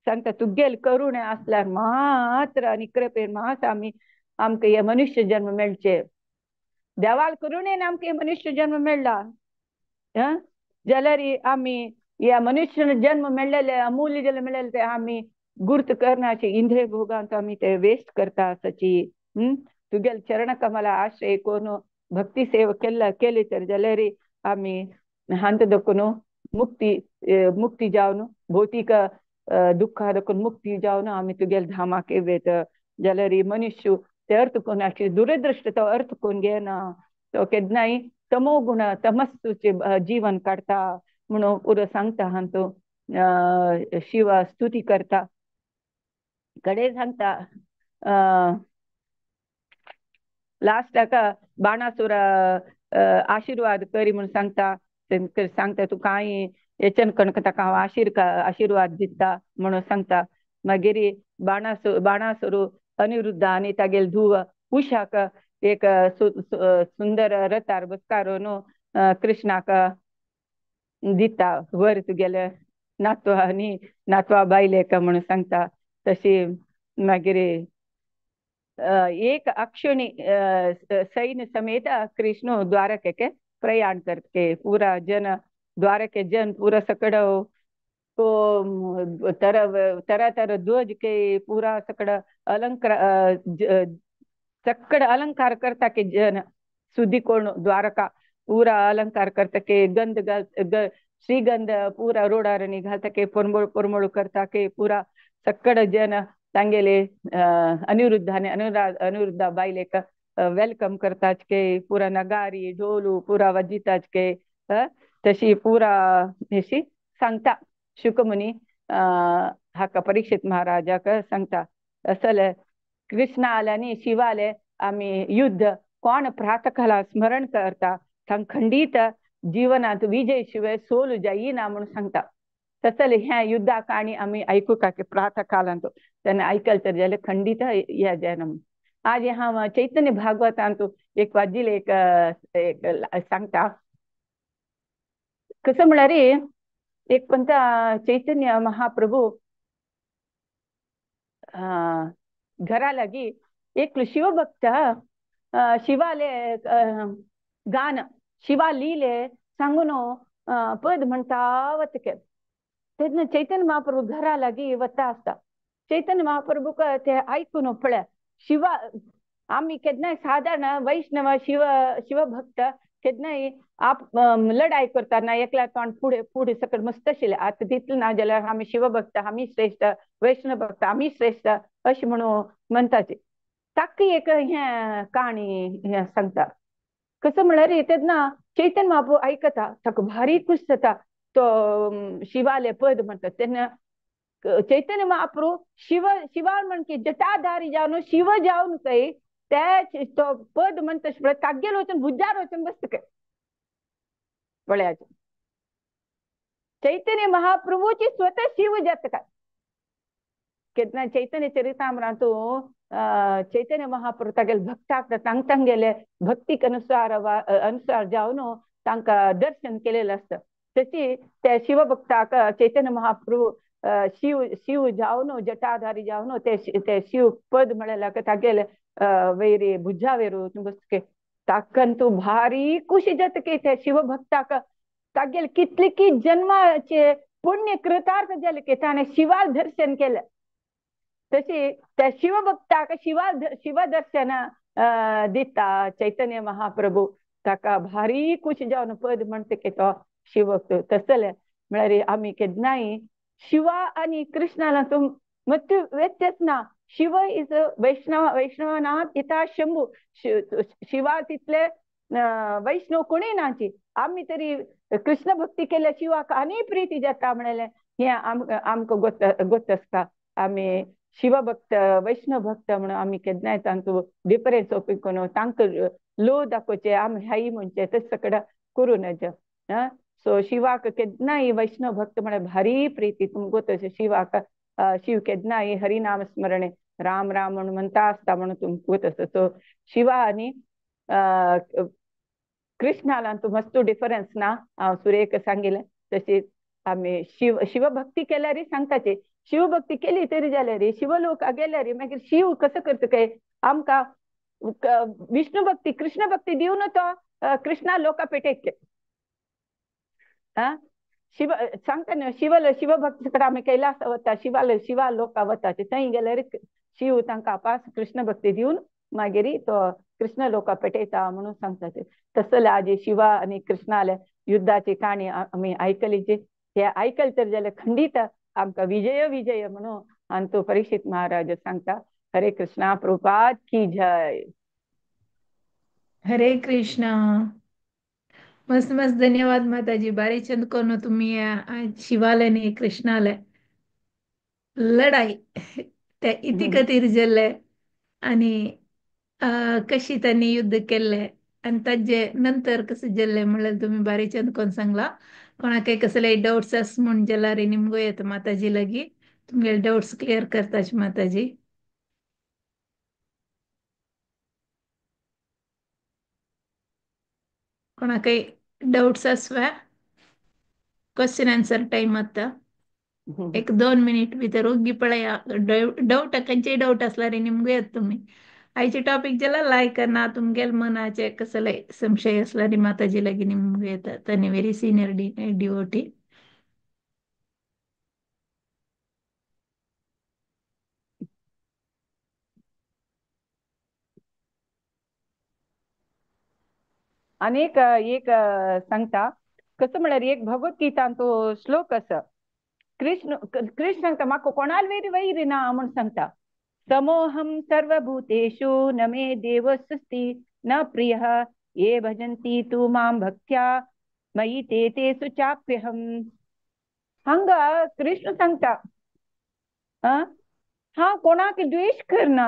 B: सांगता तुगेल करुणे आसल्यार मात्र आनी कृपेन मात आमी आमकां हे मनुष्य जन्म मेळचे. देवाल करुणेन आमकां मनुष्य जन्म मेळ्ळा जाल्यार आमी ह्या मनुष्य जन्म मेळ्ळेले अमूल्य जन्म मेळ्ळेले ते आमी गुर्त करनाचे इंद्रिय भोगांत आमी ते वेस्ट करता आसाची. तुगेल चरण कमला आश्रय करून भक्ती सेवा केल्ला केली तर जाल्यार आमी हांत दखून मुक्ती मुक्ती जावन भौतीक दुःखा दखून मुक्ती जावन आमी तुगेल धामाक येत. जाल्यार मनुष्य ते अर्थ कोणाची दुरदृष्ट तो अर्थ कोण घेना, तो केन्नाय तमो गुण तमस्सूचे जीवन काडटा म्हणून पुरो सांगता हांतू शिवा स्तुती करता. कडे सांगता लास्टाक बाणासुर आशीर्वाद करी म्हणून सांगता. सांगता तूं कांय हेच्यान कणक ताका हांव आशीर्वाद दिता म्हणून सांगता. मागीर बाणासुरू अनिरुद्ध आनी तागेली धूव उषाक एक सुंदर रथार बसकारून कृष्णाक दिता, वर तुगेले नातवा आनी नातवा बायलेक म्हणून सांगता. तशी मागीर एक अक्षणी सैन्य समेत कृष्ण द्वारके प्रयाण करके पूरा जन द्वारके जन पूरा सकड़ तो तरह तरह तरह ध्वज के पूरा सकड़ अलंकार सकड़ अलंकार करता के जन सुधी कोण द्वारका पूरा अलंकार करता के गंध श्रीगंध पूरा रोडारणी घालता के परमळ परमळ करता के पूरा सकड़ जन तांगेले अनिरुद्ध आनी अनिरुद्धा बायलेक welcome करतात के पुरा नगारी ढोलू पुरा वाजितात के तशी पुरा अशी सांगता शुकमुनी हाका परीक्षित महाराजाक सांगता. असल कृष्ण आले आनी शिवा आले आमी युद्ध कोण प्रातःकाला स्मरण करता तांकां खंडीत जीवनांत विजय शिवाय सोल जायना म्हणून सांगता. तसले ह्या युद्धा काणी आमी आयकूंक की प्रातःकालांत तेन्ना आयकल तर जाल्यार खंडीत ह्या जायना म्हणून. आज हांव चैतन्य भागवतांत एक वाजील एक सांगता. कसं म्हळ्यार एक पंत चैतन्य महाप्रभू घरा लागी एक शिवभक्त शिवाले गान शिवा लिले सांगून पद म्हणटा वतके तेन्ना चैतन्य महाप्रभू घरा लागी वता आसता. चैतन्य महाप्रभूक ते आयकून पळय शिवा आमी केन्नाय साधारण वैष्णव शिव शिवभक्त केन्नाय आप लढाई करता एकल्या तोंड फुडें फुडें सकट मस्त आशिल्लें. आतां तितलें ना जाल्यार आमी शिवभक्त आमी श्रेश्ठ वैष्णव भक्त आमी श्रेश्ठ अशें म्हणून म्हणटाचे. ताका एक हें काणी हें सांगता. कसं म्हळ्यार तेन्ना चैतन्य महाप्रभू आयकता ताका भारी खूश जाता तो शिवाले पद म्हणटा. तेन्ना चैतन्य महाप्रभू शिव शिवा म्हण की जटाधारी जावन शिव जावन काय ते तो पद म्हणटा तागेर वचून भुजार वचून बसता काय पळयाचें. चैतन्य महाप्रभूची स्वतः शिव जाता काय. केन्ना चैतन्य चरितामृतांत चैतन्य महाप्रभू तागेले भक्ताक तांगेले भक्तीक अनुसार अनुसार जावन तांकां दर्शन केलेलें आसता. तशी त्या शिवभक्ताक चैतन्य महाप्रभू शिव शिव जावन जटाधारी जावन ते ते शिव पद म्हळ्यार तागेले वैरी भुजा वयर बसके ताकन तूं भारी खुशी जाता की त्या शिवभक्ताक तागेले कितले की जन्माचे पुण्य कृतार्थ जाले की ताणें शिवा दर्शन केलें. तशी त्या शिवभक्ताक शिवा शिवदर्शन दिता चैतन्य महाप्रभू ताका भारी खुशी जावन पद म्हणटा की तो शिवभक्त. तसले म्हळ्यार आमी केन्नाय शिवा आनी कृष्णाला तूं मत्य व्यत्यस ना. शिव is वैष्णव वैष्णवनाथ यथा शंभू शिवा तितले वैष्णव कोणी नाची. आमी तरी कृष्ण भक्ती केल्या शिवाक आनी प्रिती जाता म्हणलें हें आमकां गोत आसता. आमी शिवभक्त वैष्णव भक्त म्हणून आमी केन्नाय तांचो डिफरन्स ओपन करून तांकां लो दाखोवचें आमी हाय म्हणचें तशें सगळें करूं नज. सो शिवाक केन्नाय वैष्णव भक्त म्हळ्यार भारी प्रिती तुमकां तशें शिवाक शिव केन्नाय हरिनाम स्मरणे राम राम म्हणून म्हणटा आसता म्हणून तुमकां तसो. सो शिवा आनी कृष्णाला तूं मस्त डिफरन्स ना हांव सुरेख सांगिल्लें. तशीच आमी शिव शिवभक्ती केल्यार सांगताचे शिवभक्ती केली तरी जाल्यार शिवलोक गेल्यार मागीर शिव कसो करता काय आमकां विष्णु भक्ती कृष्ण भक्ती दिवन तो कृष्णा लोका पेटयतले. हा शिव सांगता न्हू शिव शिवभक्ती कडेन आमी कैलास वता शिवाल शिवा लोका वता थंय गेल्यार शिव तांकां पास कृष्ण भक्ती दिवन मागीर तो कृष्ण लोका पेटयता म्हणून सांगता. ते तसले आज शिवा आनी कृष्णाले युद्धाची काणी आमी आयकली जी हे आयकल तर जाल्यार खंडीत आमकां विजय विजय म्हणून आनी तो परीक्षित महाराज सांगता. हरे कृष्णा प्रभुपाद की जय.
A: हरे कृष्णा. मस्त मस्त धन्यवाद माताजी. भारी चंद कोण तुम्ही शिवालय आणि कृष्णालय लढाई ते इती खातीर जाल्ले आनी कशी त्यांनी युद्ध केल्ले आनी ताजे नंतर कशें जाल्लें म्हणल्यार तुमी बारीक चंद कोण सांगला. कोणाकय कसले डाउट्स आस म्हूण जाल्यार निमगो येता माताजी लागीं तुमगेले डाउट्स क्लियर करताची माताजी. कोणाकय डाउट्स आसवा क्वेश्चन आन्सर टायम आता एक 2 मिनिट भितर ओग्गी पळया. डाउट खंयचेय डाउट असल्यार निमगो येत तुमी. आयचे टॉपिक ज्याला लायक ना तुमगेल मनाचे कसले संशय असल्यार माताजी लागीं निमगो येता. तांणी व्हेरी सिनियर डिवोटी.
B: आनी एक एक सांगता कसो म्हळ्यार एक भगवद्गीतान तो श्लोक आसा. कृष्ण कृष्ण सांगता म्हाका कोणाल वैर वैर ना म्हूण सांगता. समोहं सर्वभूतेषु न मे देवस्ति न प्रियः ये भजन्ति तु मां भक्त्या मयि ते तेषु चाप्यहम्. हांगा कृष्ण सांगता हांव कोणाक द्वेश करना,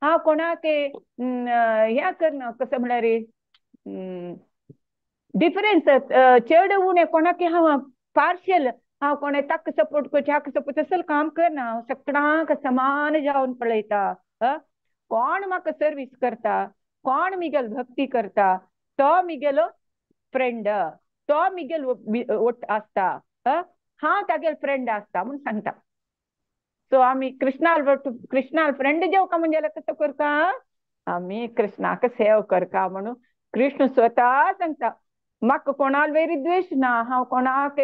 B: हांव कोणाक हें करना, कसो म्हळ्यार डिफरन्स चड उणें कोणाक हांव पार्शियल, हांव कोणे ताका सपोर्ट करचें हाका सपोर्ट तसलें काम करना. हांव सगळ्यांक समान जावन पळयता. कोण म्हाका सर्वीस करता, कोण मिगेल भक्ती करता तो मिगेलो फ्रेंड, तो मिगेल वट आसता, हांव तागेल फ्रेंड आसता म्हूण सांगता. सो आमी कृष्णाल कृष्णाल फ्रेंड जेवका म्हणजे कसो करता, आमी कृष्णाक सेव करता म्हणून कृष्ण स्वता सांगता म्हाका कोणाल वैर द्वेश ना, हांव कोणाक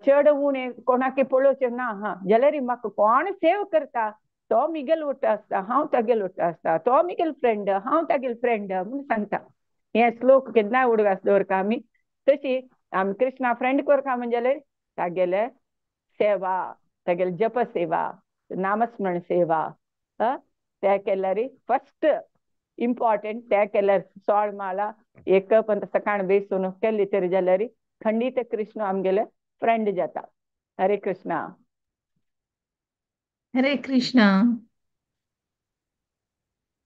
B: चड उणें कोणाक पळोवचें ना. हा जाल्यार म्हाका कोण सेव करता तो मिगेल वट आसता, हांव तागेल वट आसता, तो मिगेल फ्रेंड, हांव तागेल फ्रेंड म्हूण सांगता. हे श्लोक केन्नाय उडगास दवरता आमी. तशी आमी कृष्णा फ्रेंड करता म्हणजे तागेले सेवा, तागेले जप सेवा, नामस्मरण सेवा त्या केल्यार फस्ट इम्पॉर्टंट त्या केल्यार सोळ माला एक पण सकाळ बेसून केली तरी जाल्यार खंडीत कृष्ण आमगेले फ्रेंड जाता. हरे कृष्णा.
A: हरे कृष्णा.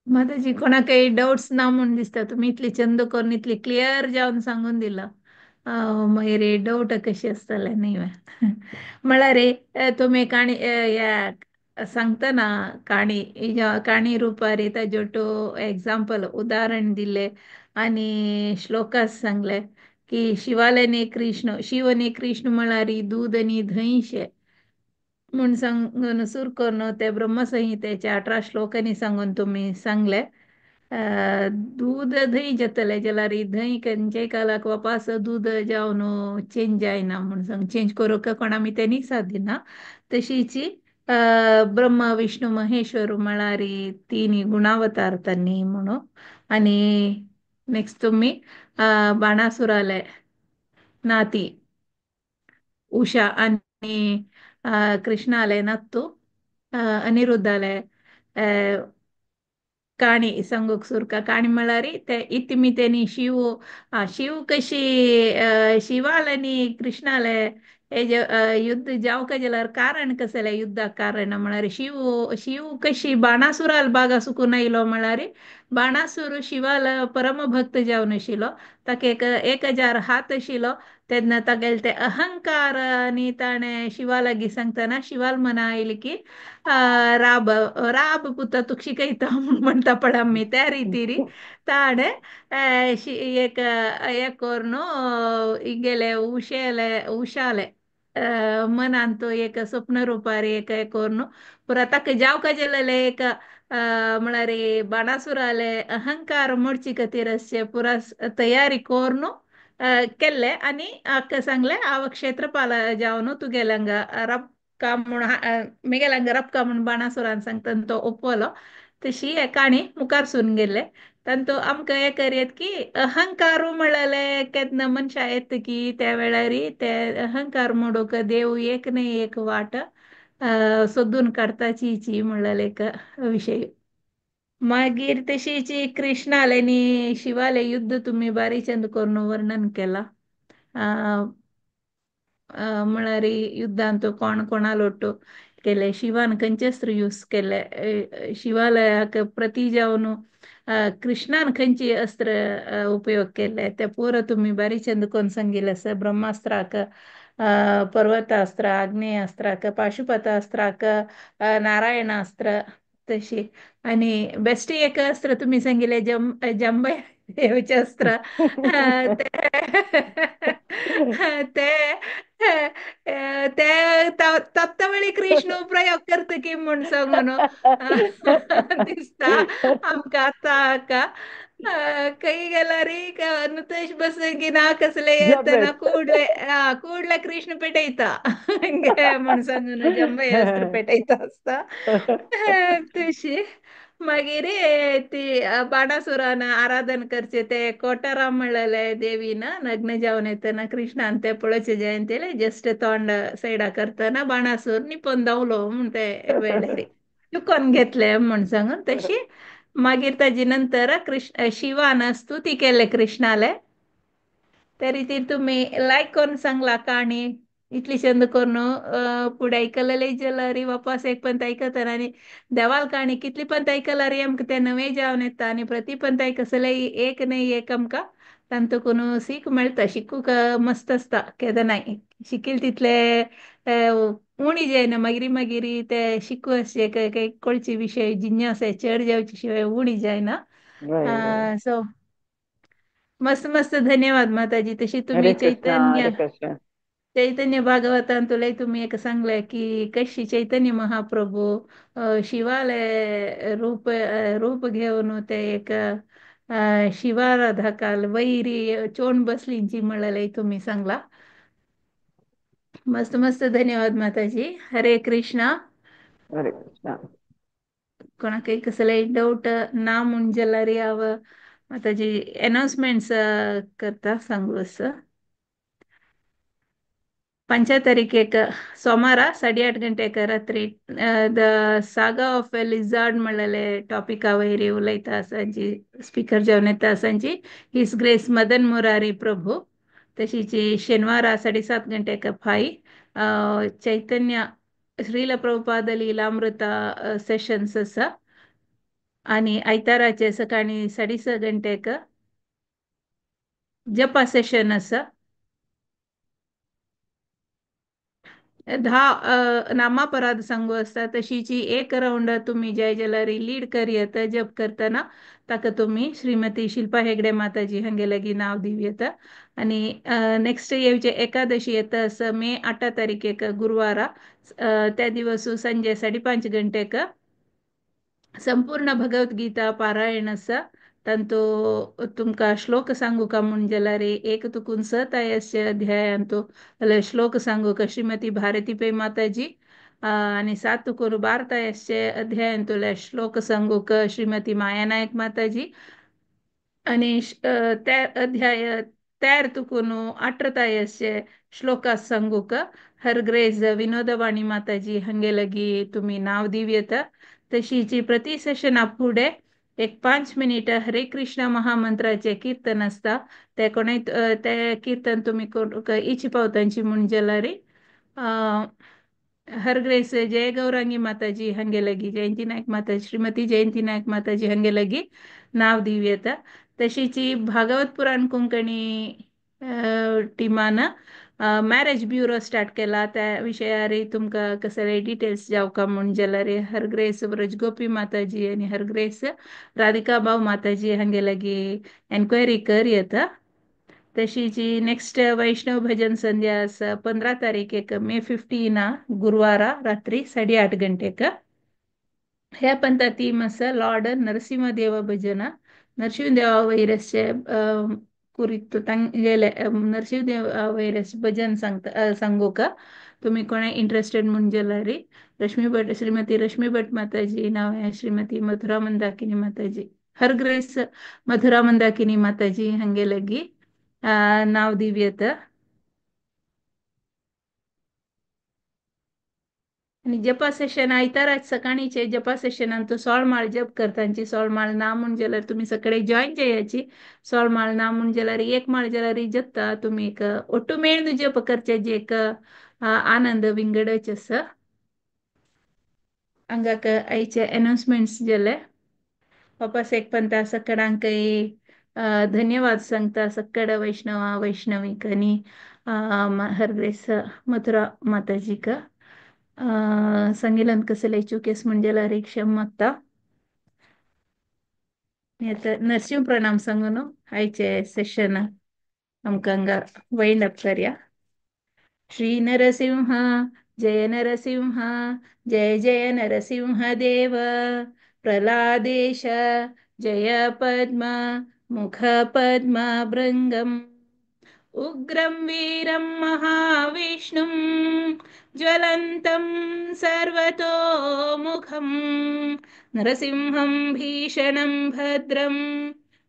A: माताजी कोणाकय डाउट्स ना म्हूण दिसता, तुमी इतली चंद करून इतली क्लियर जावन सांगून दिला. मागीर डाउट कशें आसतलें न्ही म्हळ्यार तुमी काणी ह्या सांगतना काणी काणी रुपार ताज्यो एग्जाम्पल उदाहरण दिले आनी श्लोकास सांगले की शिवालने कृष्ण, शिव आनी कृष्ण म्हळ्यार दूद आनी धंयशे म्हूण सांगून सुर करून ते ब्रह्मसंहितेच्या 18 श्लोकांनी सांगून तुमी सांगले. दूद धंय जातलें जाल्यार धंय खंयच्याय कालाक वापास दूद जावन चेंज जायना म्हूण सांग, चेंज करूंक कोणा आमी तेणी साथ दिना. तशीच ब्रह्मा विष्णू महेश्वर म्हळ्यार तीन गुणावतार तांणी म्हणून. आनी नेक्स्ट तुमी बाणासुराले नाती उषा आनी कृष्णाले नातू अनिरुद्धाले काणी सांगूंक सुरका. काणी म्हळ्यार ते इतिमितेनी शिव शिव कशी शिवाले आनी कृष्णाले हे युद्ध जावका जाल्यार कारण कसलें युद्धाक कारण म्हळ्यार शिव शिव कशी बाणासुराल बागा सुकून आयलो म्हळ्यार बाणासूर शिवाल परमभक्त जावन आशिल्लो, ताका 1000 हात आशिल्लो. तेन्ना तागेले ते अहंकार आनी ताणें शिवा लागीं सांगतना शिवाल मना आयली की राब राब पुता तुका शिकयता म्हूण म्हणटा पळय आमी त्या रितीरी ताणें एक एक करून हिगेले उशेले उशाले मनांत एक स्वप्न रुपार एक करून पुरा ताका जावका जालेलें एक म्हळ्यार बाणासुराले अहंकार मोडचे खातीर अशें पुरा तयारी करून केल्ले. आनी आका सांगलें हांव क्षेत्रपाल जावन तुगेले हांगा रपका म्हूण मिगेले हांगा रपका म्हूण बाणासुरान सांगता तो ओपलो. तशी हे काणी मुखार सून गेले. तांतू आमकां हें करयत की अहंकार म्हळ्यार केन्ना मनशां येता की त्या वेळार ते अहंकार मोडूंक देव एक न्हय एक वाट सोदून काडटाची म्हणलेले एक विशय. मागीर तशीच कृष्णाले आनी शिवाले युद्ध तुमी बारीक चंद करून वर्णन केलां. म्हळ्यार युद्धांत कोण कोणा लोटू केले, शिवान खंयचे अस्त्र यूज केले, शिवालयाक प्रती जावन कृष्णान खंयची अस्त्र उपयोग केले ते पुरो तुमी बारी चंद कोन्न सांगिल्लें आसा. ब्रह्मास्त्राक, पर्वतास्त्र, आग्नेयास्त्राक, पाशुपतास्त्राक, नारायणास्त्र तशी. आनी बेस्ट एक अस्त्र तुमी सांगिल्लें जंबय देवचें अस्त्र, ते ते ते तत्तवेळी कृष्ण प्रयोग करता की म्हूण सांगून दिसता आमकां आतां हाका. खंय गेल्यार नुतश बसून की ना कसले येतना
B: जबरदस्त.
A: कूडले कूडले कृष्ण पेटयता गे म्हूण सांगून जंबय अस्त्र पेटयता आसता तशी. मागीर ती बाणासुरान आराधन करचे ते कोटाराम म्हणलेले देवीन लग्न जावन येतना कृष्णान ते पळोवचे जयंतीले जस्ट तोंड सायडा करतना बाणासूर निपोवन धांवलो म्हूण ते वेळार चुकोन घेतले म्हूण सांगून तशी. मागीर ताजे नंतर कृष्ण शिवान स्तुती केले कृष्णाले. तरी ती तुमी लायक करून सांगला काणी इतली चंद करून फुडें आयकलेले जाल्यार वापस एक पंत आयकतना आनी देवाल काणी कितली पंत आयकल्यार आमकां तें नवें जावन येता आनी प्रती पंत आयकसले एक न्हय एक आमकां तांतून सीख मेळटा, शिकूंक मस्त आसता. केदनाय शिकील तितले उणी जायना, मागीर मागीर ते शिकू अशे काय कळचे विशय जिज्ञासा चड जावचे शिवाय उणी जायना.
B: वय वय.
A: सो मस्त मस्त धन्यवाद माताजी. तशी
B: हरे
A: तुम्ही
B: कृष्णा
A: चैतन्य
B: हरे कृष्ण.
A: चैतन्य भागवतांतुले तुम्ही एक सांगले की कशी चैतन्य महाप्रभू शिवाले रूप रूप घेवन ते एक शिवाराधकाल वैरी चोण बसलींची म्हणलेले तुम्ही सांगला. मस्त मस्त धन्यवाद माताजी. हरे कृष्णा.
B: हरे कृष्णा.
A: कोणाकय कसले डाऊट ना म्हूण जाल्यार हांव माताजी अनाउन्समेंट्स करता सांगू असं. 5 तारीखेक सोमारा 8:30 गंटेक रात्री the saga of a lizard म्हणलेले टॉपिका वयर उलयता आसांची स्पीकर जावन येता आसांची his grace Madan Murari Prabhu. तशीची शेनवारा 7:30 गंटेक फाय चैतन्य श्रील प्रभुपाद लीलामृत सेशन्स आसा. आनी आयताराचे सकाळी 6:30 गंटेक जपा सेशन आसा. 10 नामापराध सांगू आसता. तशीची एक रावंड तुमी जाय जाल्यार लीड करयत जप करतना ताका तुमी श्रीमती शिल्पा हेगडे माताजी हांगे लागीं नांव दिवयत. आनी नेक्स्ट येवचे एकादशी येता आसा मे 8 तारीखेक गुरुवारा, त्या दिवस संजे 5:30 गंटेक संपूर्ण भगवद्गीता पारायण आसा. तांतो तुमकां श्लोक सांगू का म्हूण जाल्यार एक तुकून सतायस्य अध्यायांतो श्लोक सांगू का श्रीमती भारती पै माताजी. आनी 7 तुकून 12 अध्यायांतले श्लोक सांगू का श्रीमती माया नायक माताजी. आनी त्या अध्याय तयार तुकून 18 श्लोका सांगू का हर ग्रेस विनोदवाणी माताजी हांगे लागीं तुमी नांव दिवयता. तशीची प्रति सेशना फुडें एक 5 मिनिट हरे कृष्ण महामंत्राचे कीर्तन आसता. ते कोणय ते कीर्तन तुमी इची पावतांची म्हूण जाल्यार हर ग्रेस जय गौरांगी माताजी हांगे लागीं जयंती नायक माताजी श्रीमती जयंती नायक माताजी हांगे लागीं नांव दिवयता. तशीची भागवत पुराण कोंकणी टिमान मॅरेज ब्युरो स्टार्ट केला. त्या विशयार तुमकां कसले डिटेल्स जावका म्हूण जाल्यार हर ग्रेस ब्रजगोपी माताजी आनी हर ग्रेस राधिका भाव माताजी हांगे लागीं एन्क्वायरी कर येता. तशीची नेक्स्ट वैष्णव भजन संध्या आसा 15 तारीखेक मे 15 गुरुवारा रात्री 8:30 गंटेक. ह्या पंथा थीम आसा लॉर्ड नरसिंहदेव भजन. नरसिंहदेवा वैरस्य कुरित तांगेले नरसिंहदेव वैरस भजन सांगता सांगू का तुम्ही कोणा इंटरेस्टेड म्हूण जाल्यार रश्मी भट श्रीमती रश्मी भट माताजी नांव आहे श्रीमती मथुरा मंदाकिनी माताजी हर ग्रेस मथुरा मंदाकिनी माताजी हांगे लागीं नांव दिवयत. आनी जपा सेशन आयतारा सकाळीचे जपा सेशनान तो सोळमाळ जप करतांची सोळमाळ ना म्हूण जाल्यार तुमी सगळे जॉईन जायाची. सोळमाळ ना म्हूण जाल्यार एक माळ जाल्यार जत्ता तुमी एक ಒಟ್ಟು मेळून जप करचे जे एक आनंद विंगडच आसा. हांगाक आयचे अनाउन्समेंट्स जाले. वापस एक पंता सगळ्यांकय धन्यवाद सांगता सक्कड वैष्णव वैष्णवीक आनी हरग्रेस मथुरा माताजीक. सांगिलान कसले चुकेस म्हण जाल्यार एक क्षमा मागता. आतां नरसिंह प्रणाम सांगून आयचे सेशन आमकां हांगा वायंड अप करया. श्री नरसिंह जय नरसिंह जय जय नरसिंह देव प्रहलादेश जय पद्म मुख पद्म भृंगम उग्रं वीरं महाविष्णुं ज्वलन्तं सर्वतोमुखं नरसिंहं भीषणं भद्रं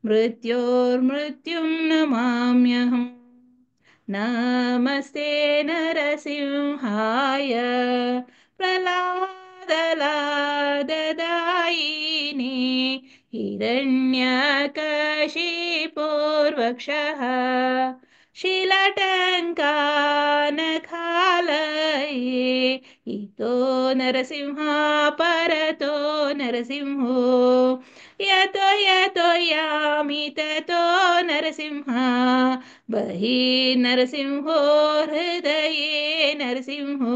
A: मृत्योर्मृत्युं नमाम्यहम्. नमस्ते नरसिंहाय प्रह्लादलाददायिने हिरण्यकशिपोर्वक्षः शिलाटङ्कानखालये इतो नरसिंह परतो नरसिंहो यतो यतो यामि ततो नरसिंह बहिर्नरसिंहो हृदये नरसिंहो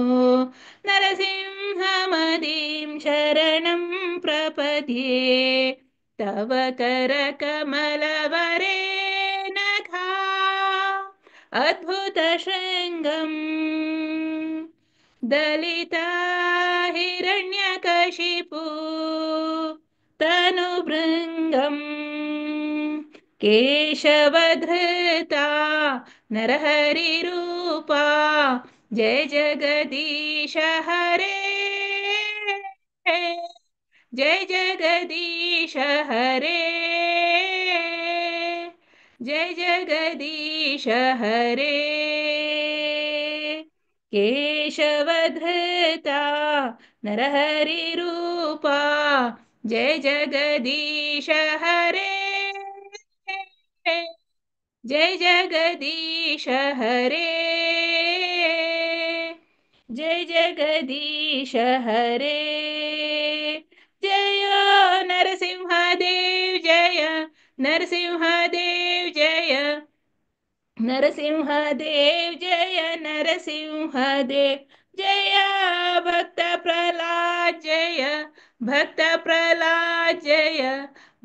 A: नरसिंहमदीं शरणं प्रपद्ये तव करकमलवरे नखा अद्भुतशृङ्गं दलिता हिरण्यकशिपु तनुभृङ्गं केशवधृता नरहरिरूपा जय जगदीश हरे जय जगदीश हरे जय जगदीश हरे. केशवधृता नरहरिरूपा जय जगदीश हरे जय जगदीश हरे जय जगदीश हरे. जय नरसिंहदेव जय नरसिंहदेव जय नरसिंहदेव जय नरसिंहदेव जय भक्त प्रहलाद जय भक्त प्रहलाद जय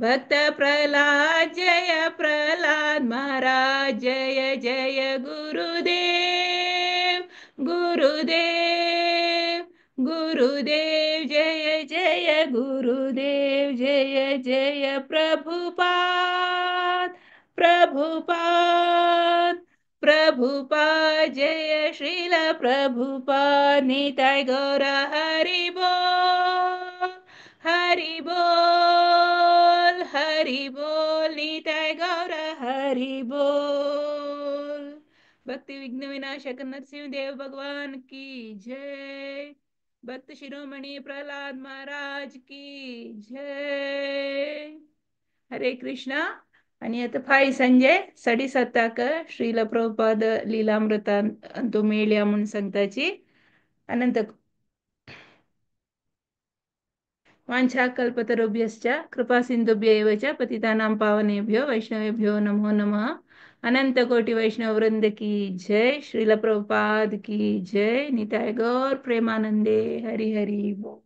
A: भक्त प्रहलाद जय प्रहलाद महाराज जय जय गुरुदेव गुरुदेव गुरुदेव जय जय गुरुदेव जय जय प्रभुपाद प्रभुपाद प्रभुपाद जय श्रील प्रभुपाद निताय गौर हरि बोल हरि बोल हरि बोल निताय गौर हरि बोल. भक्ति विघ्न विनाशक नरसिंह देव भगवान की जय. भक्त शिरोमणि प्रहलाद महाराज की जय. हरे कृष्णा. आणि आता फाय संजय 7:30 श्रील प्रभुपाद लीलामृतांतु मेळया म्हूण सांगताची. अनंत वाञ्छा कल्पतरुभ्यश्च कृपा सिन्धुभ्य एव च पतितानां पावनेभ्यो वैष्णवेभ्यो नमो नमः. अनंत कोटि वैष्णव वृंद की जय. श्रील प्रभुपाद की जय. निताय गौर प्रेमानंदे हरि हरि बोल.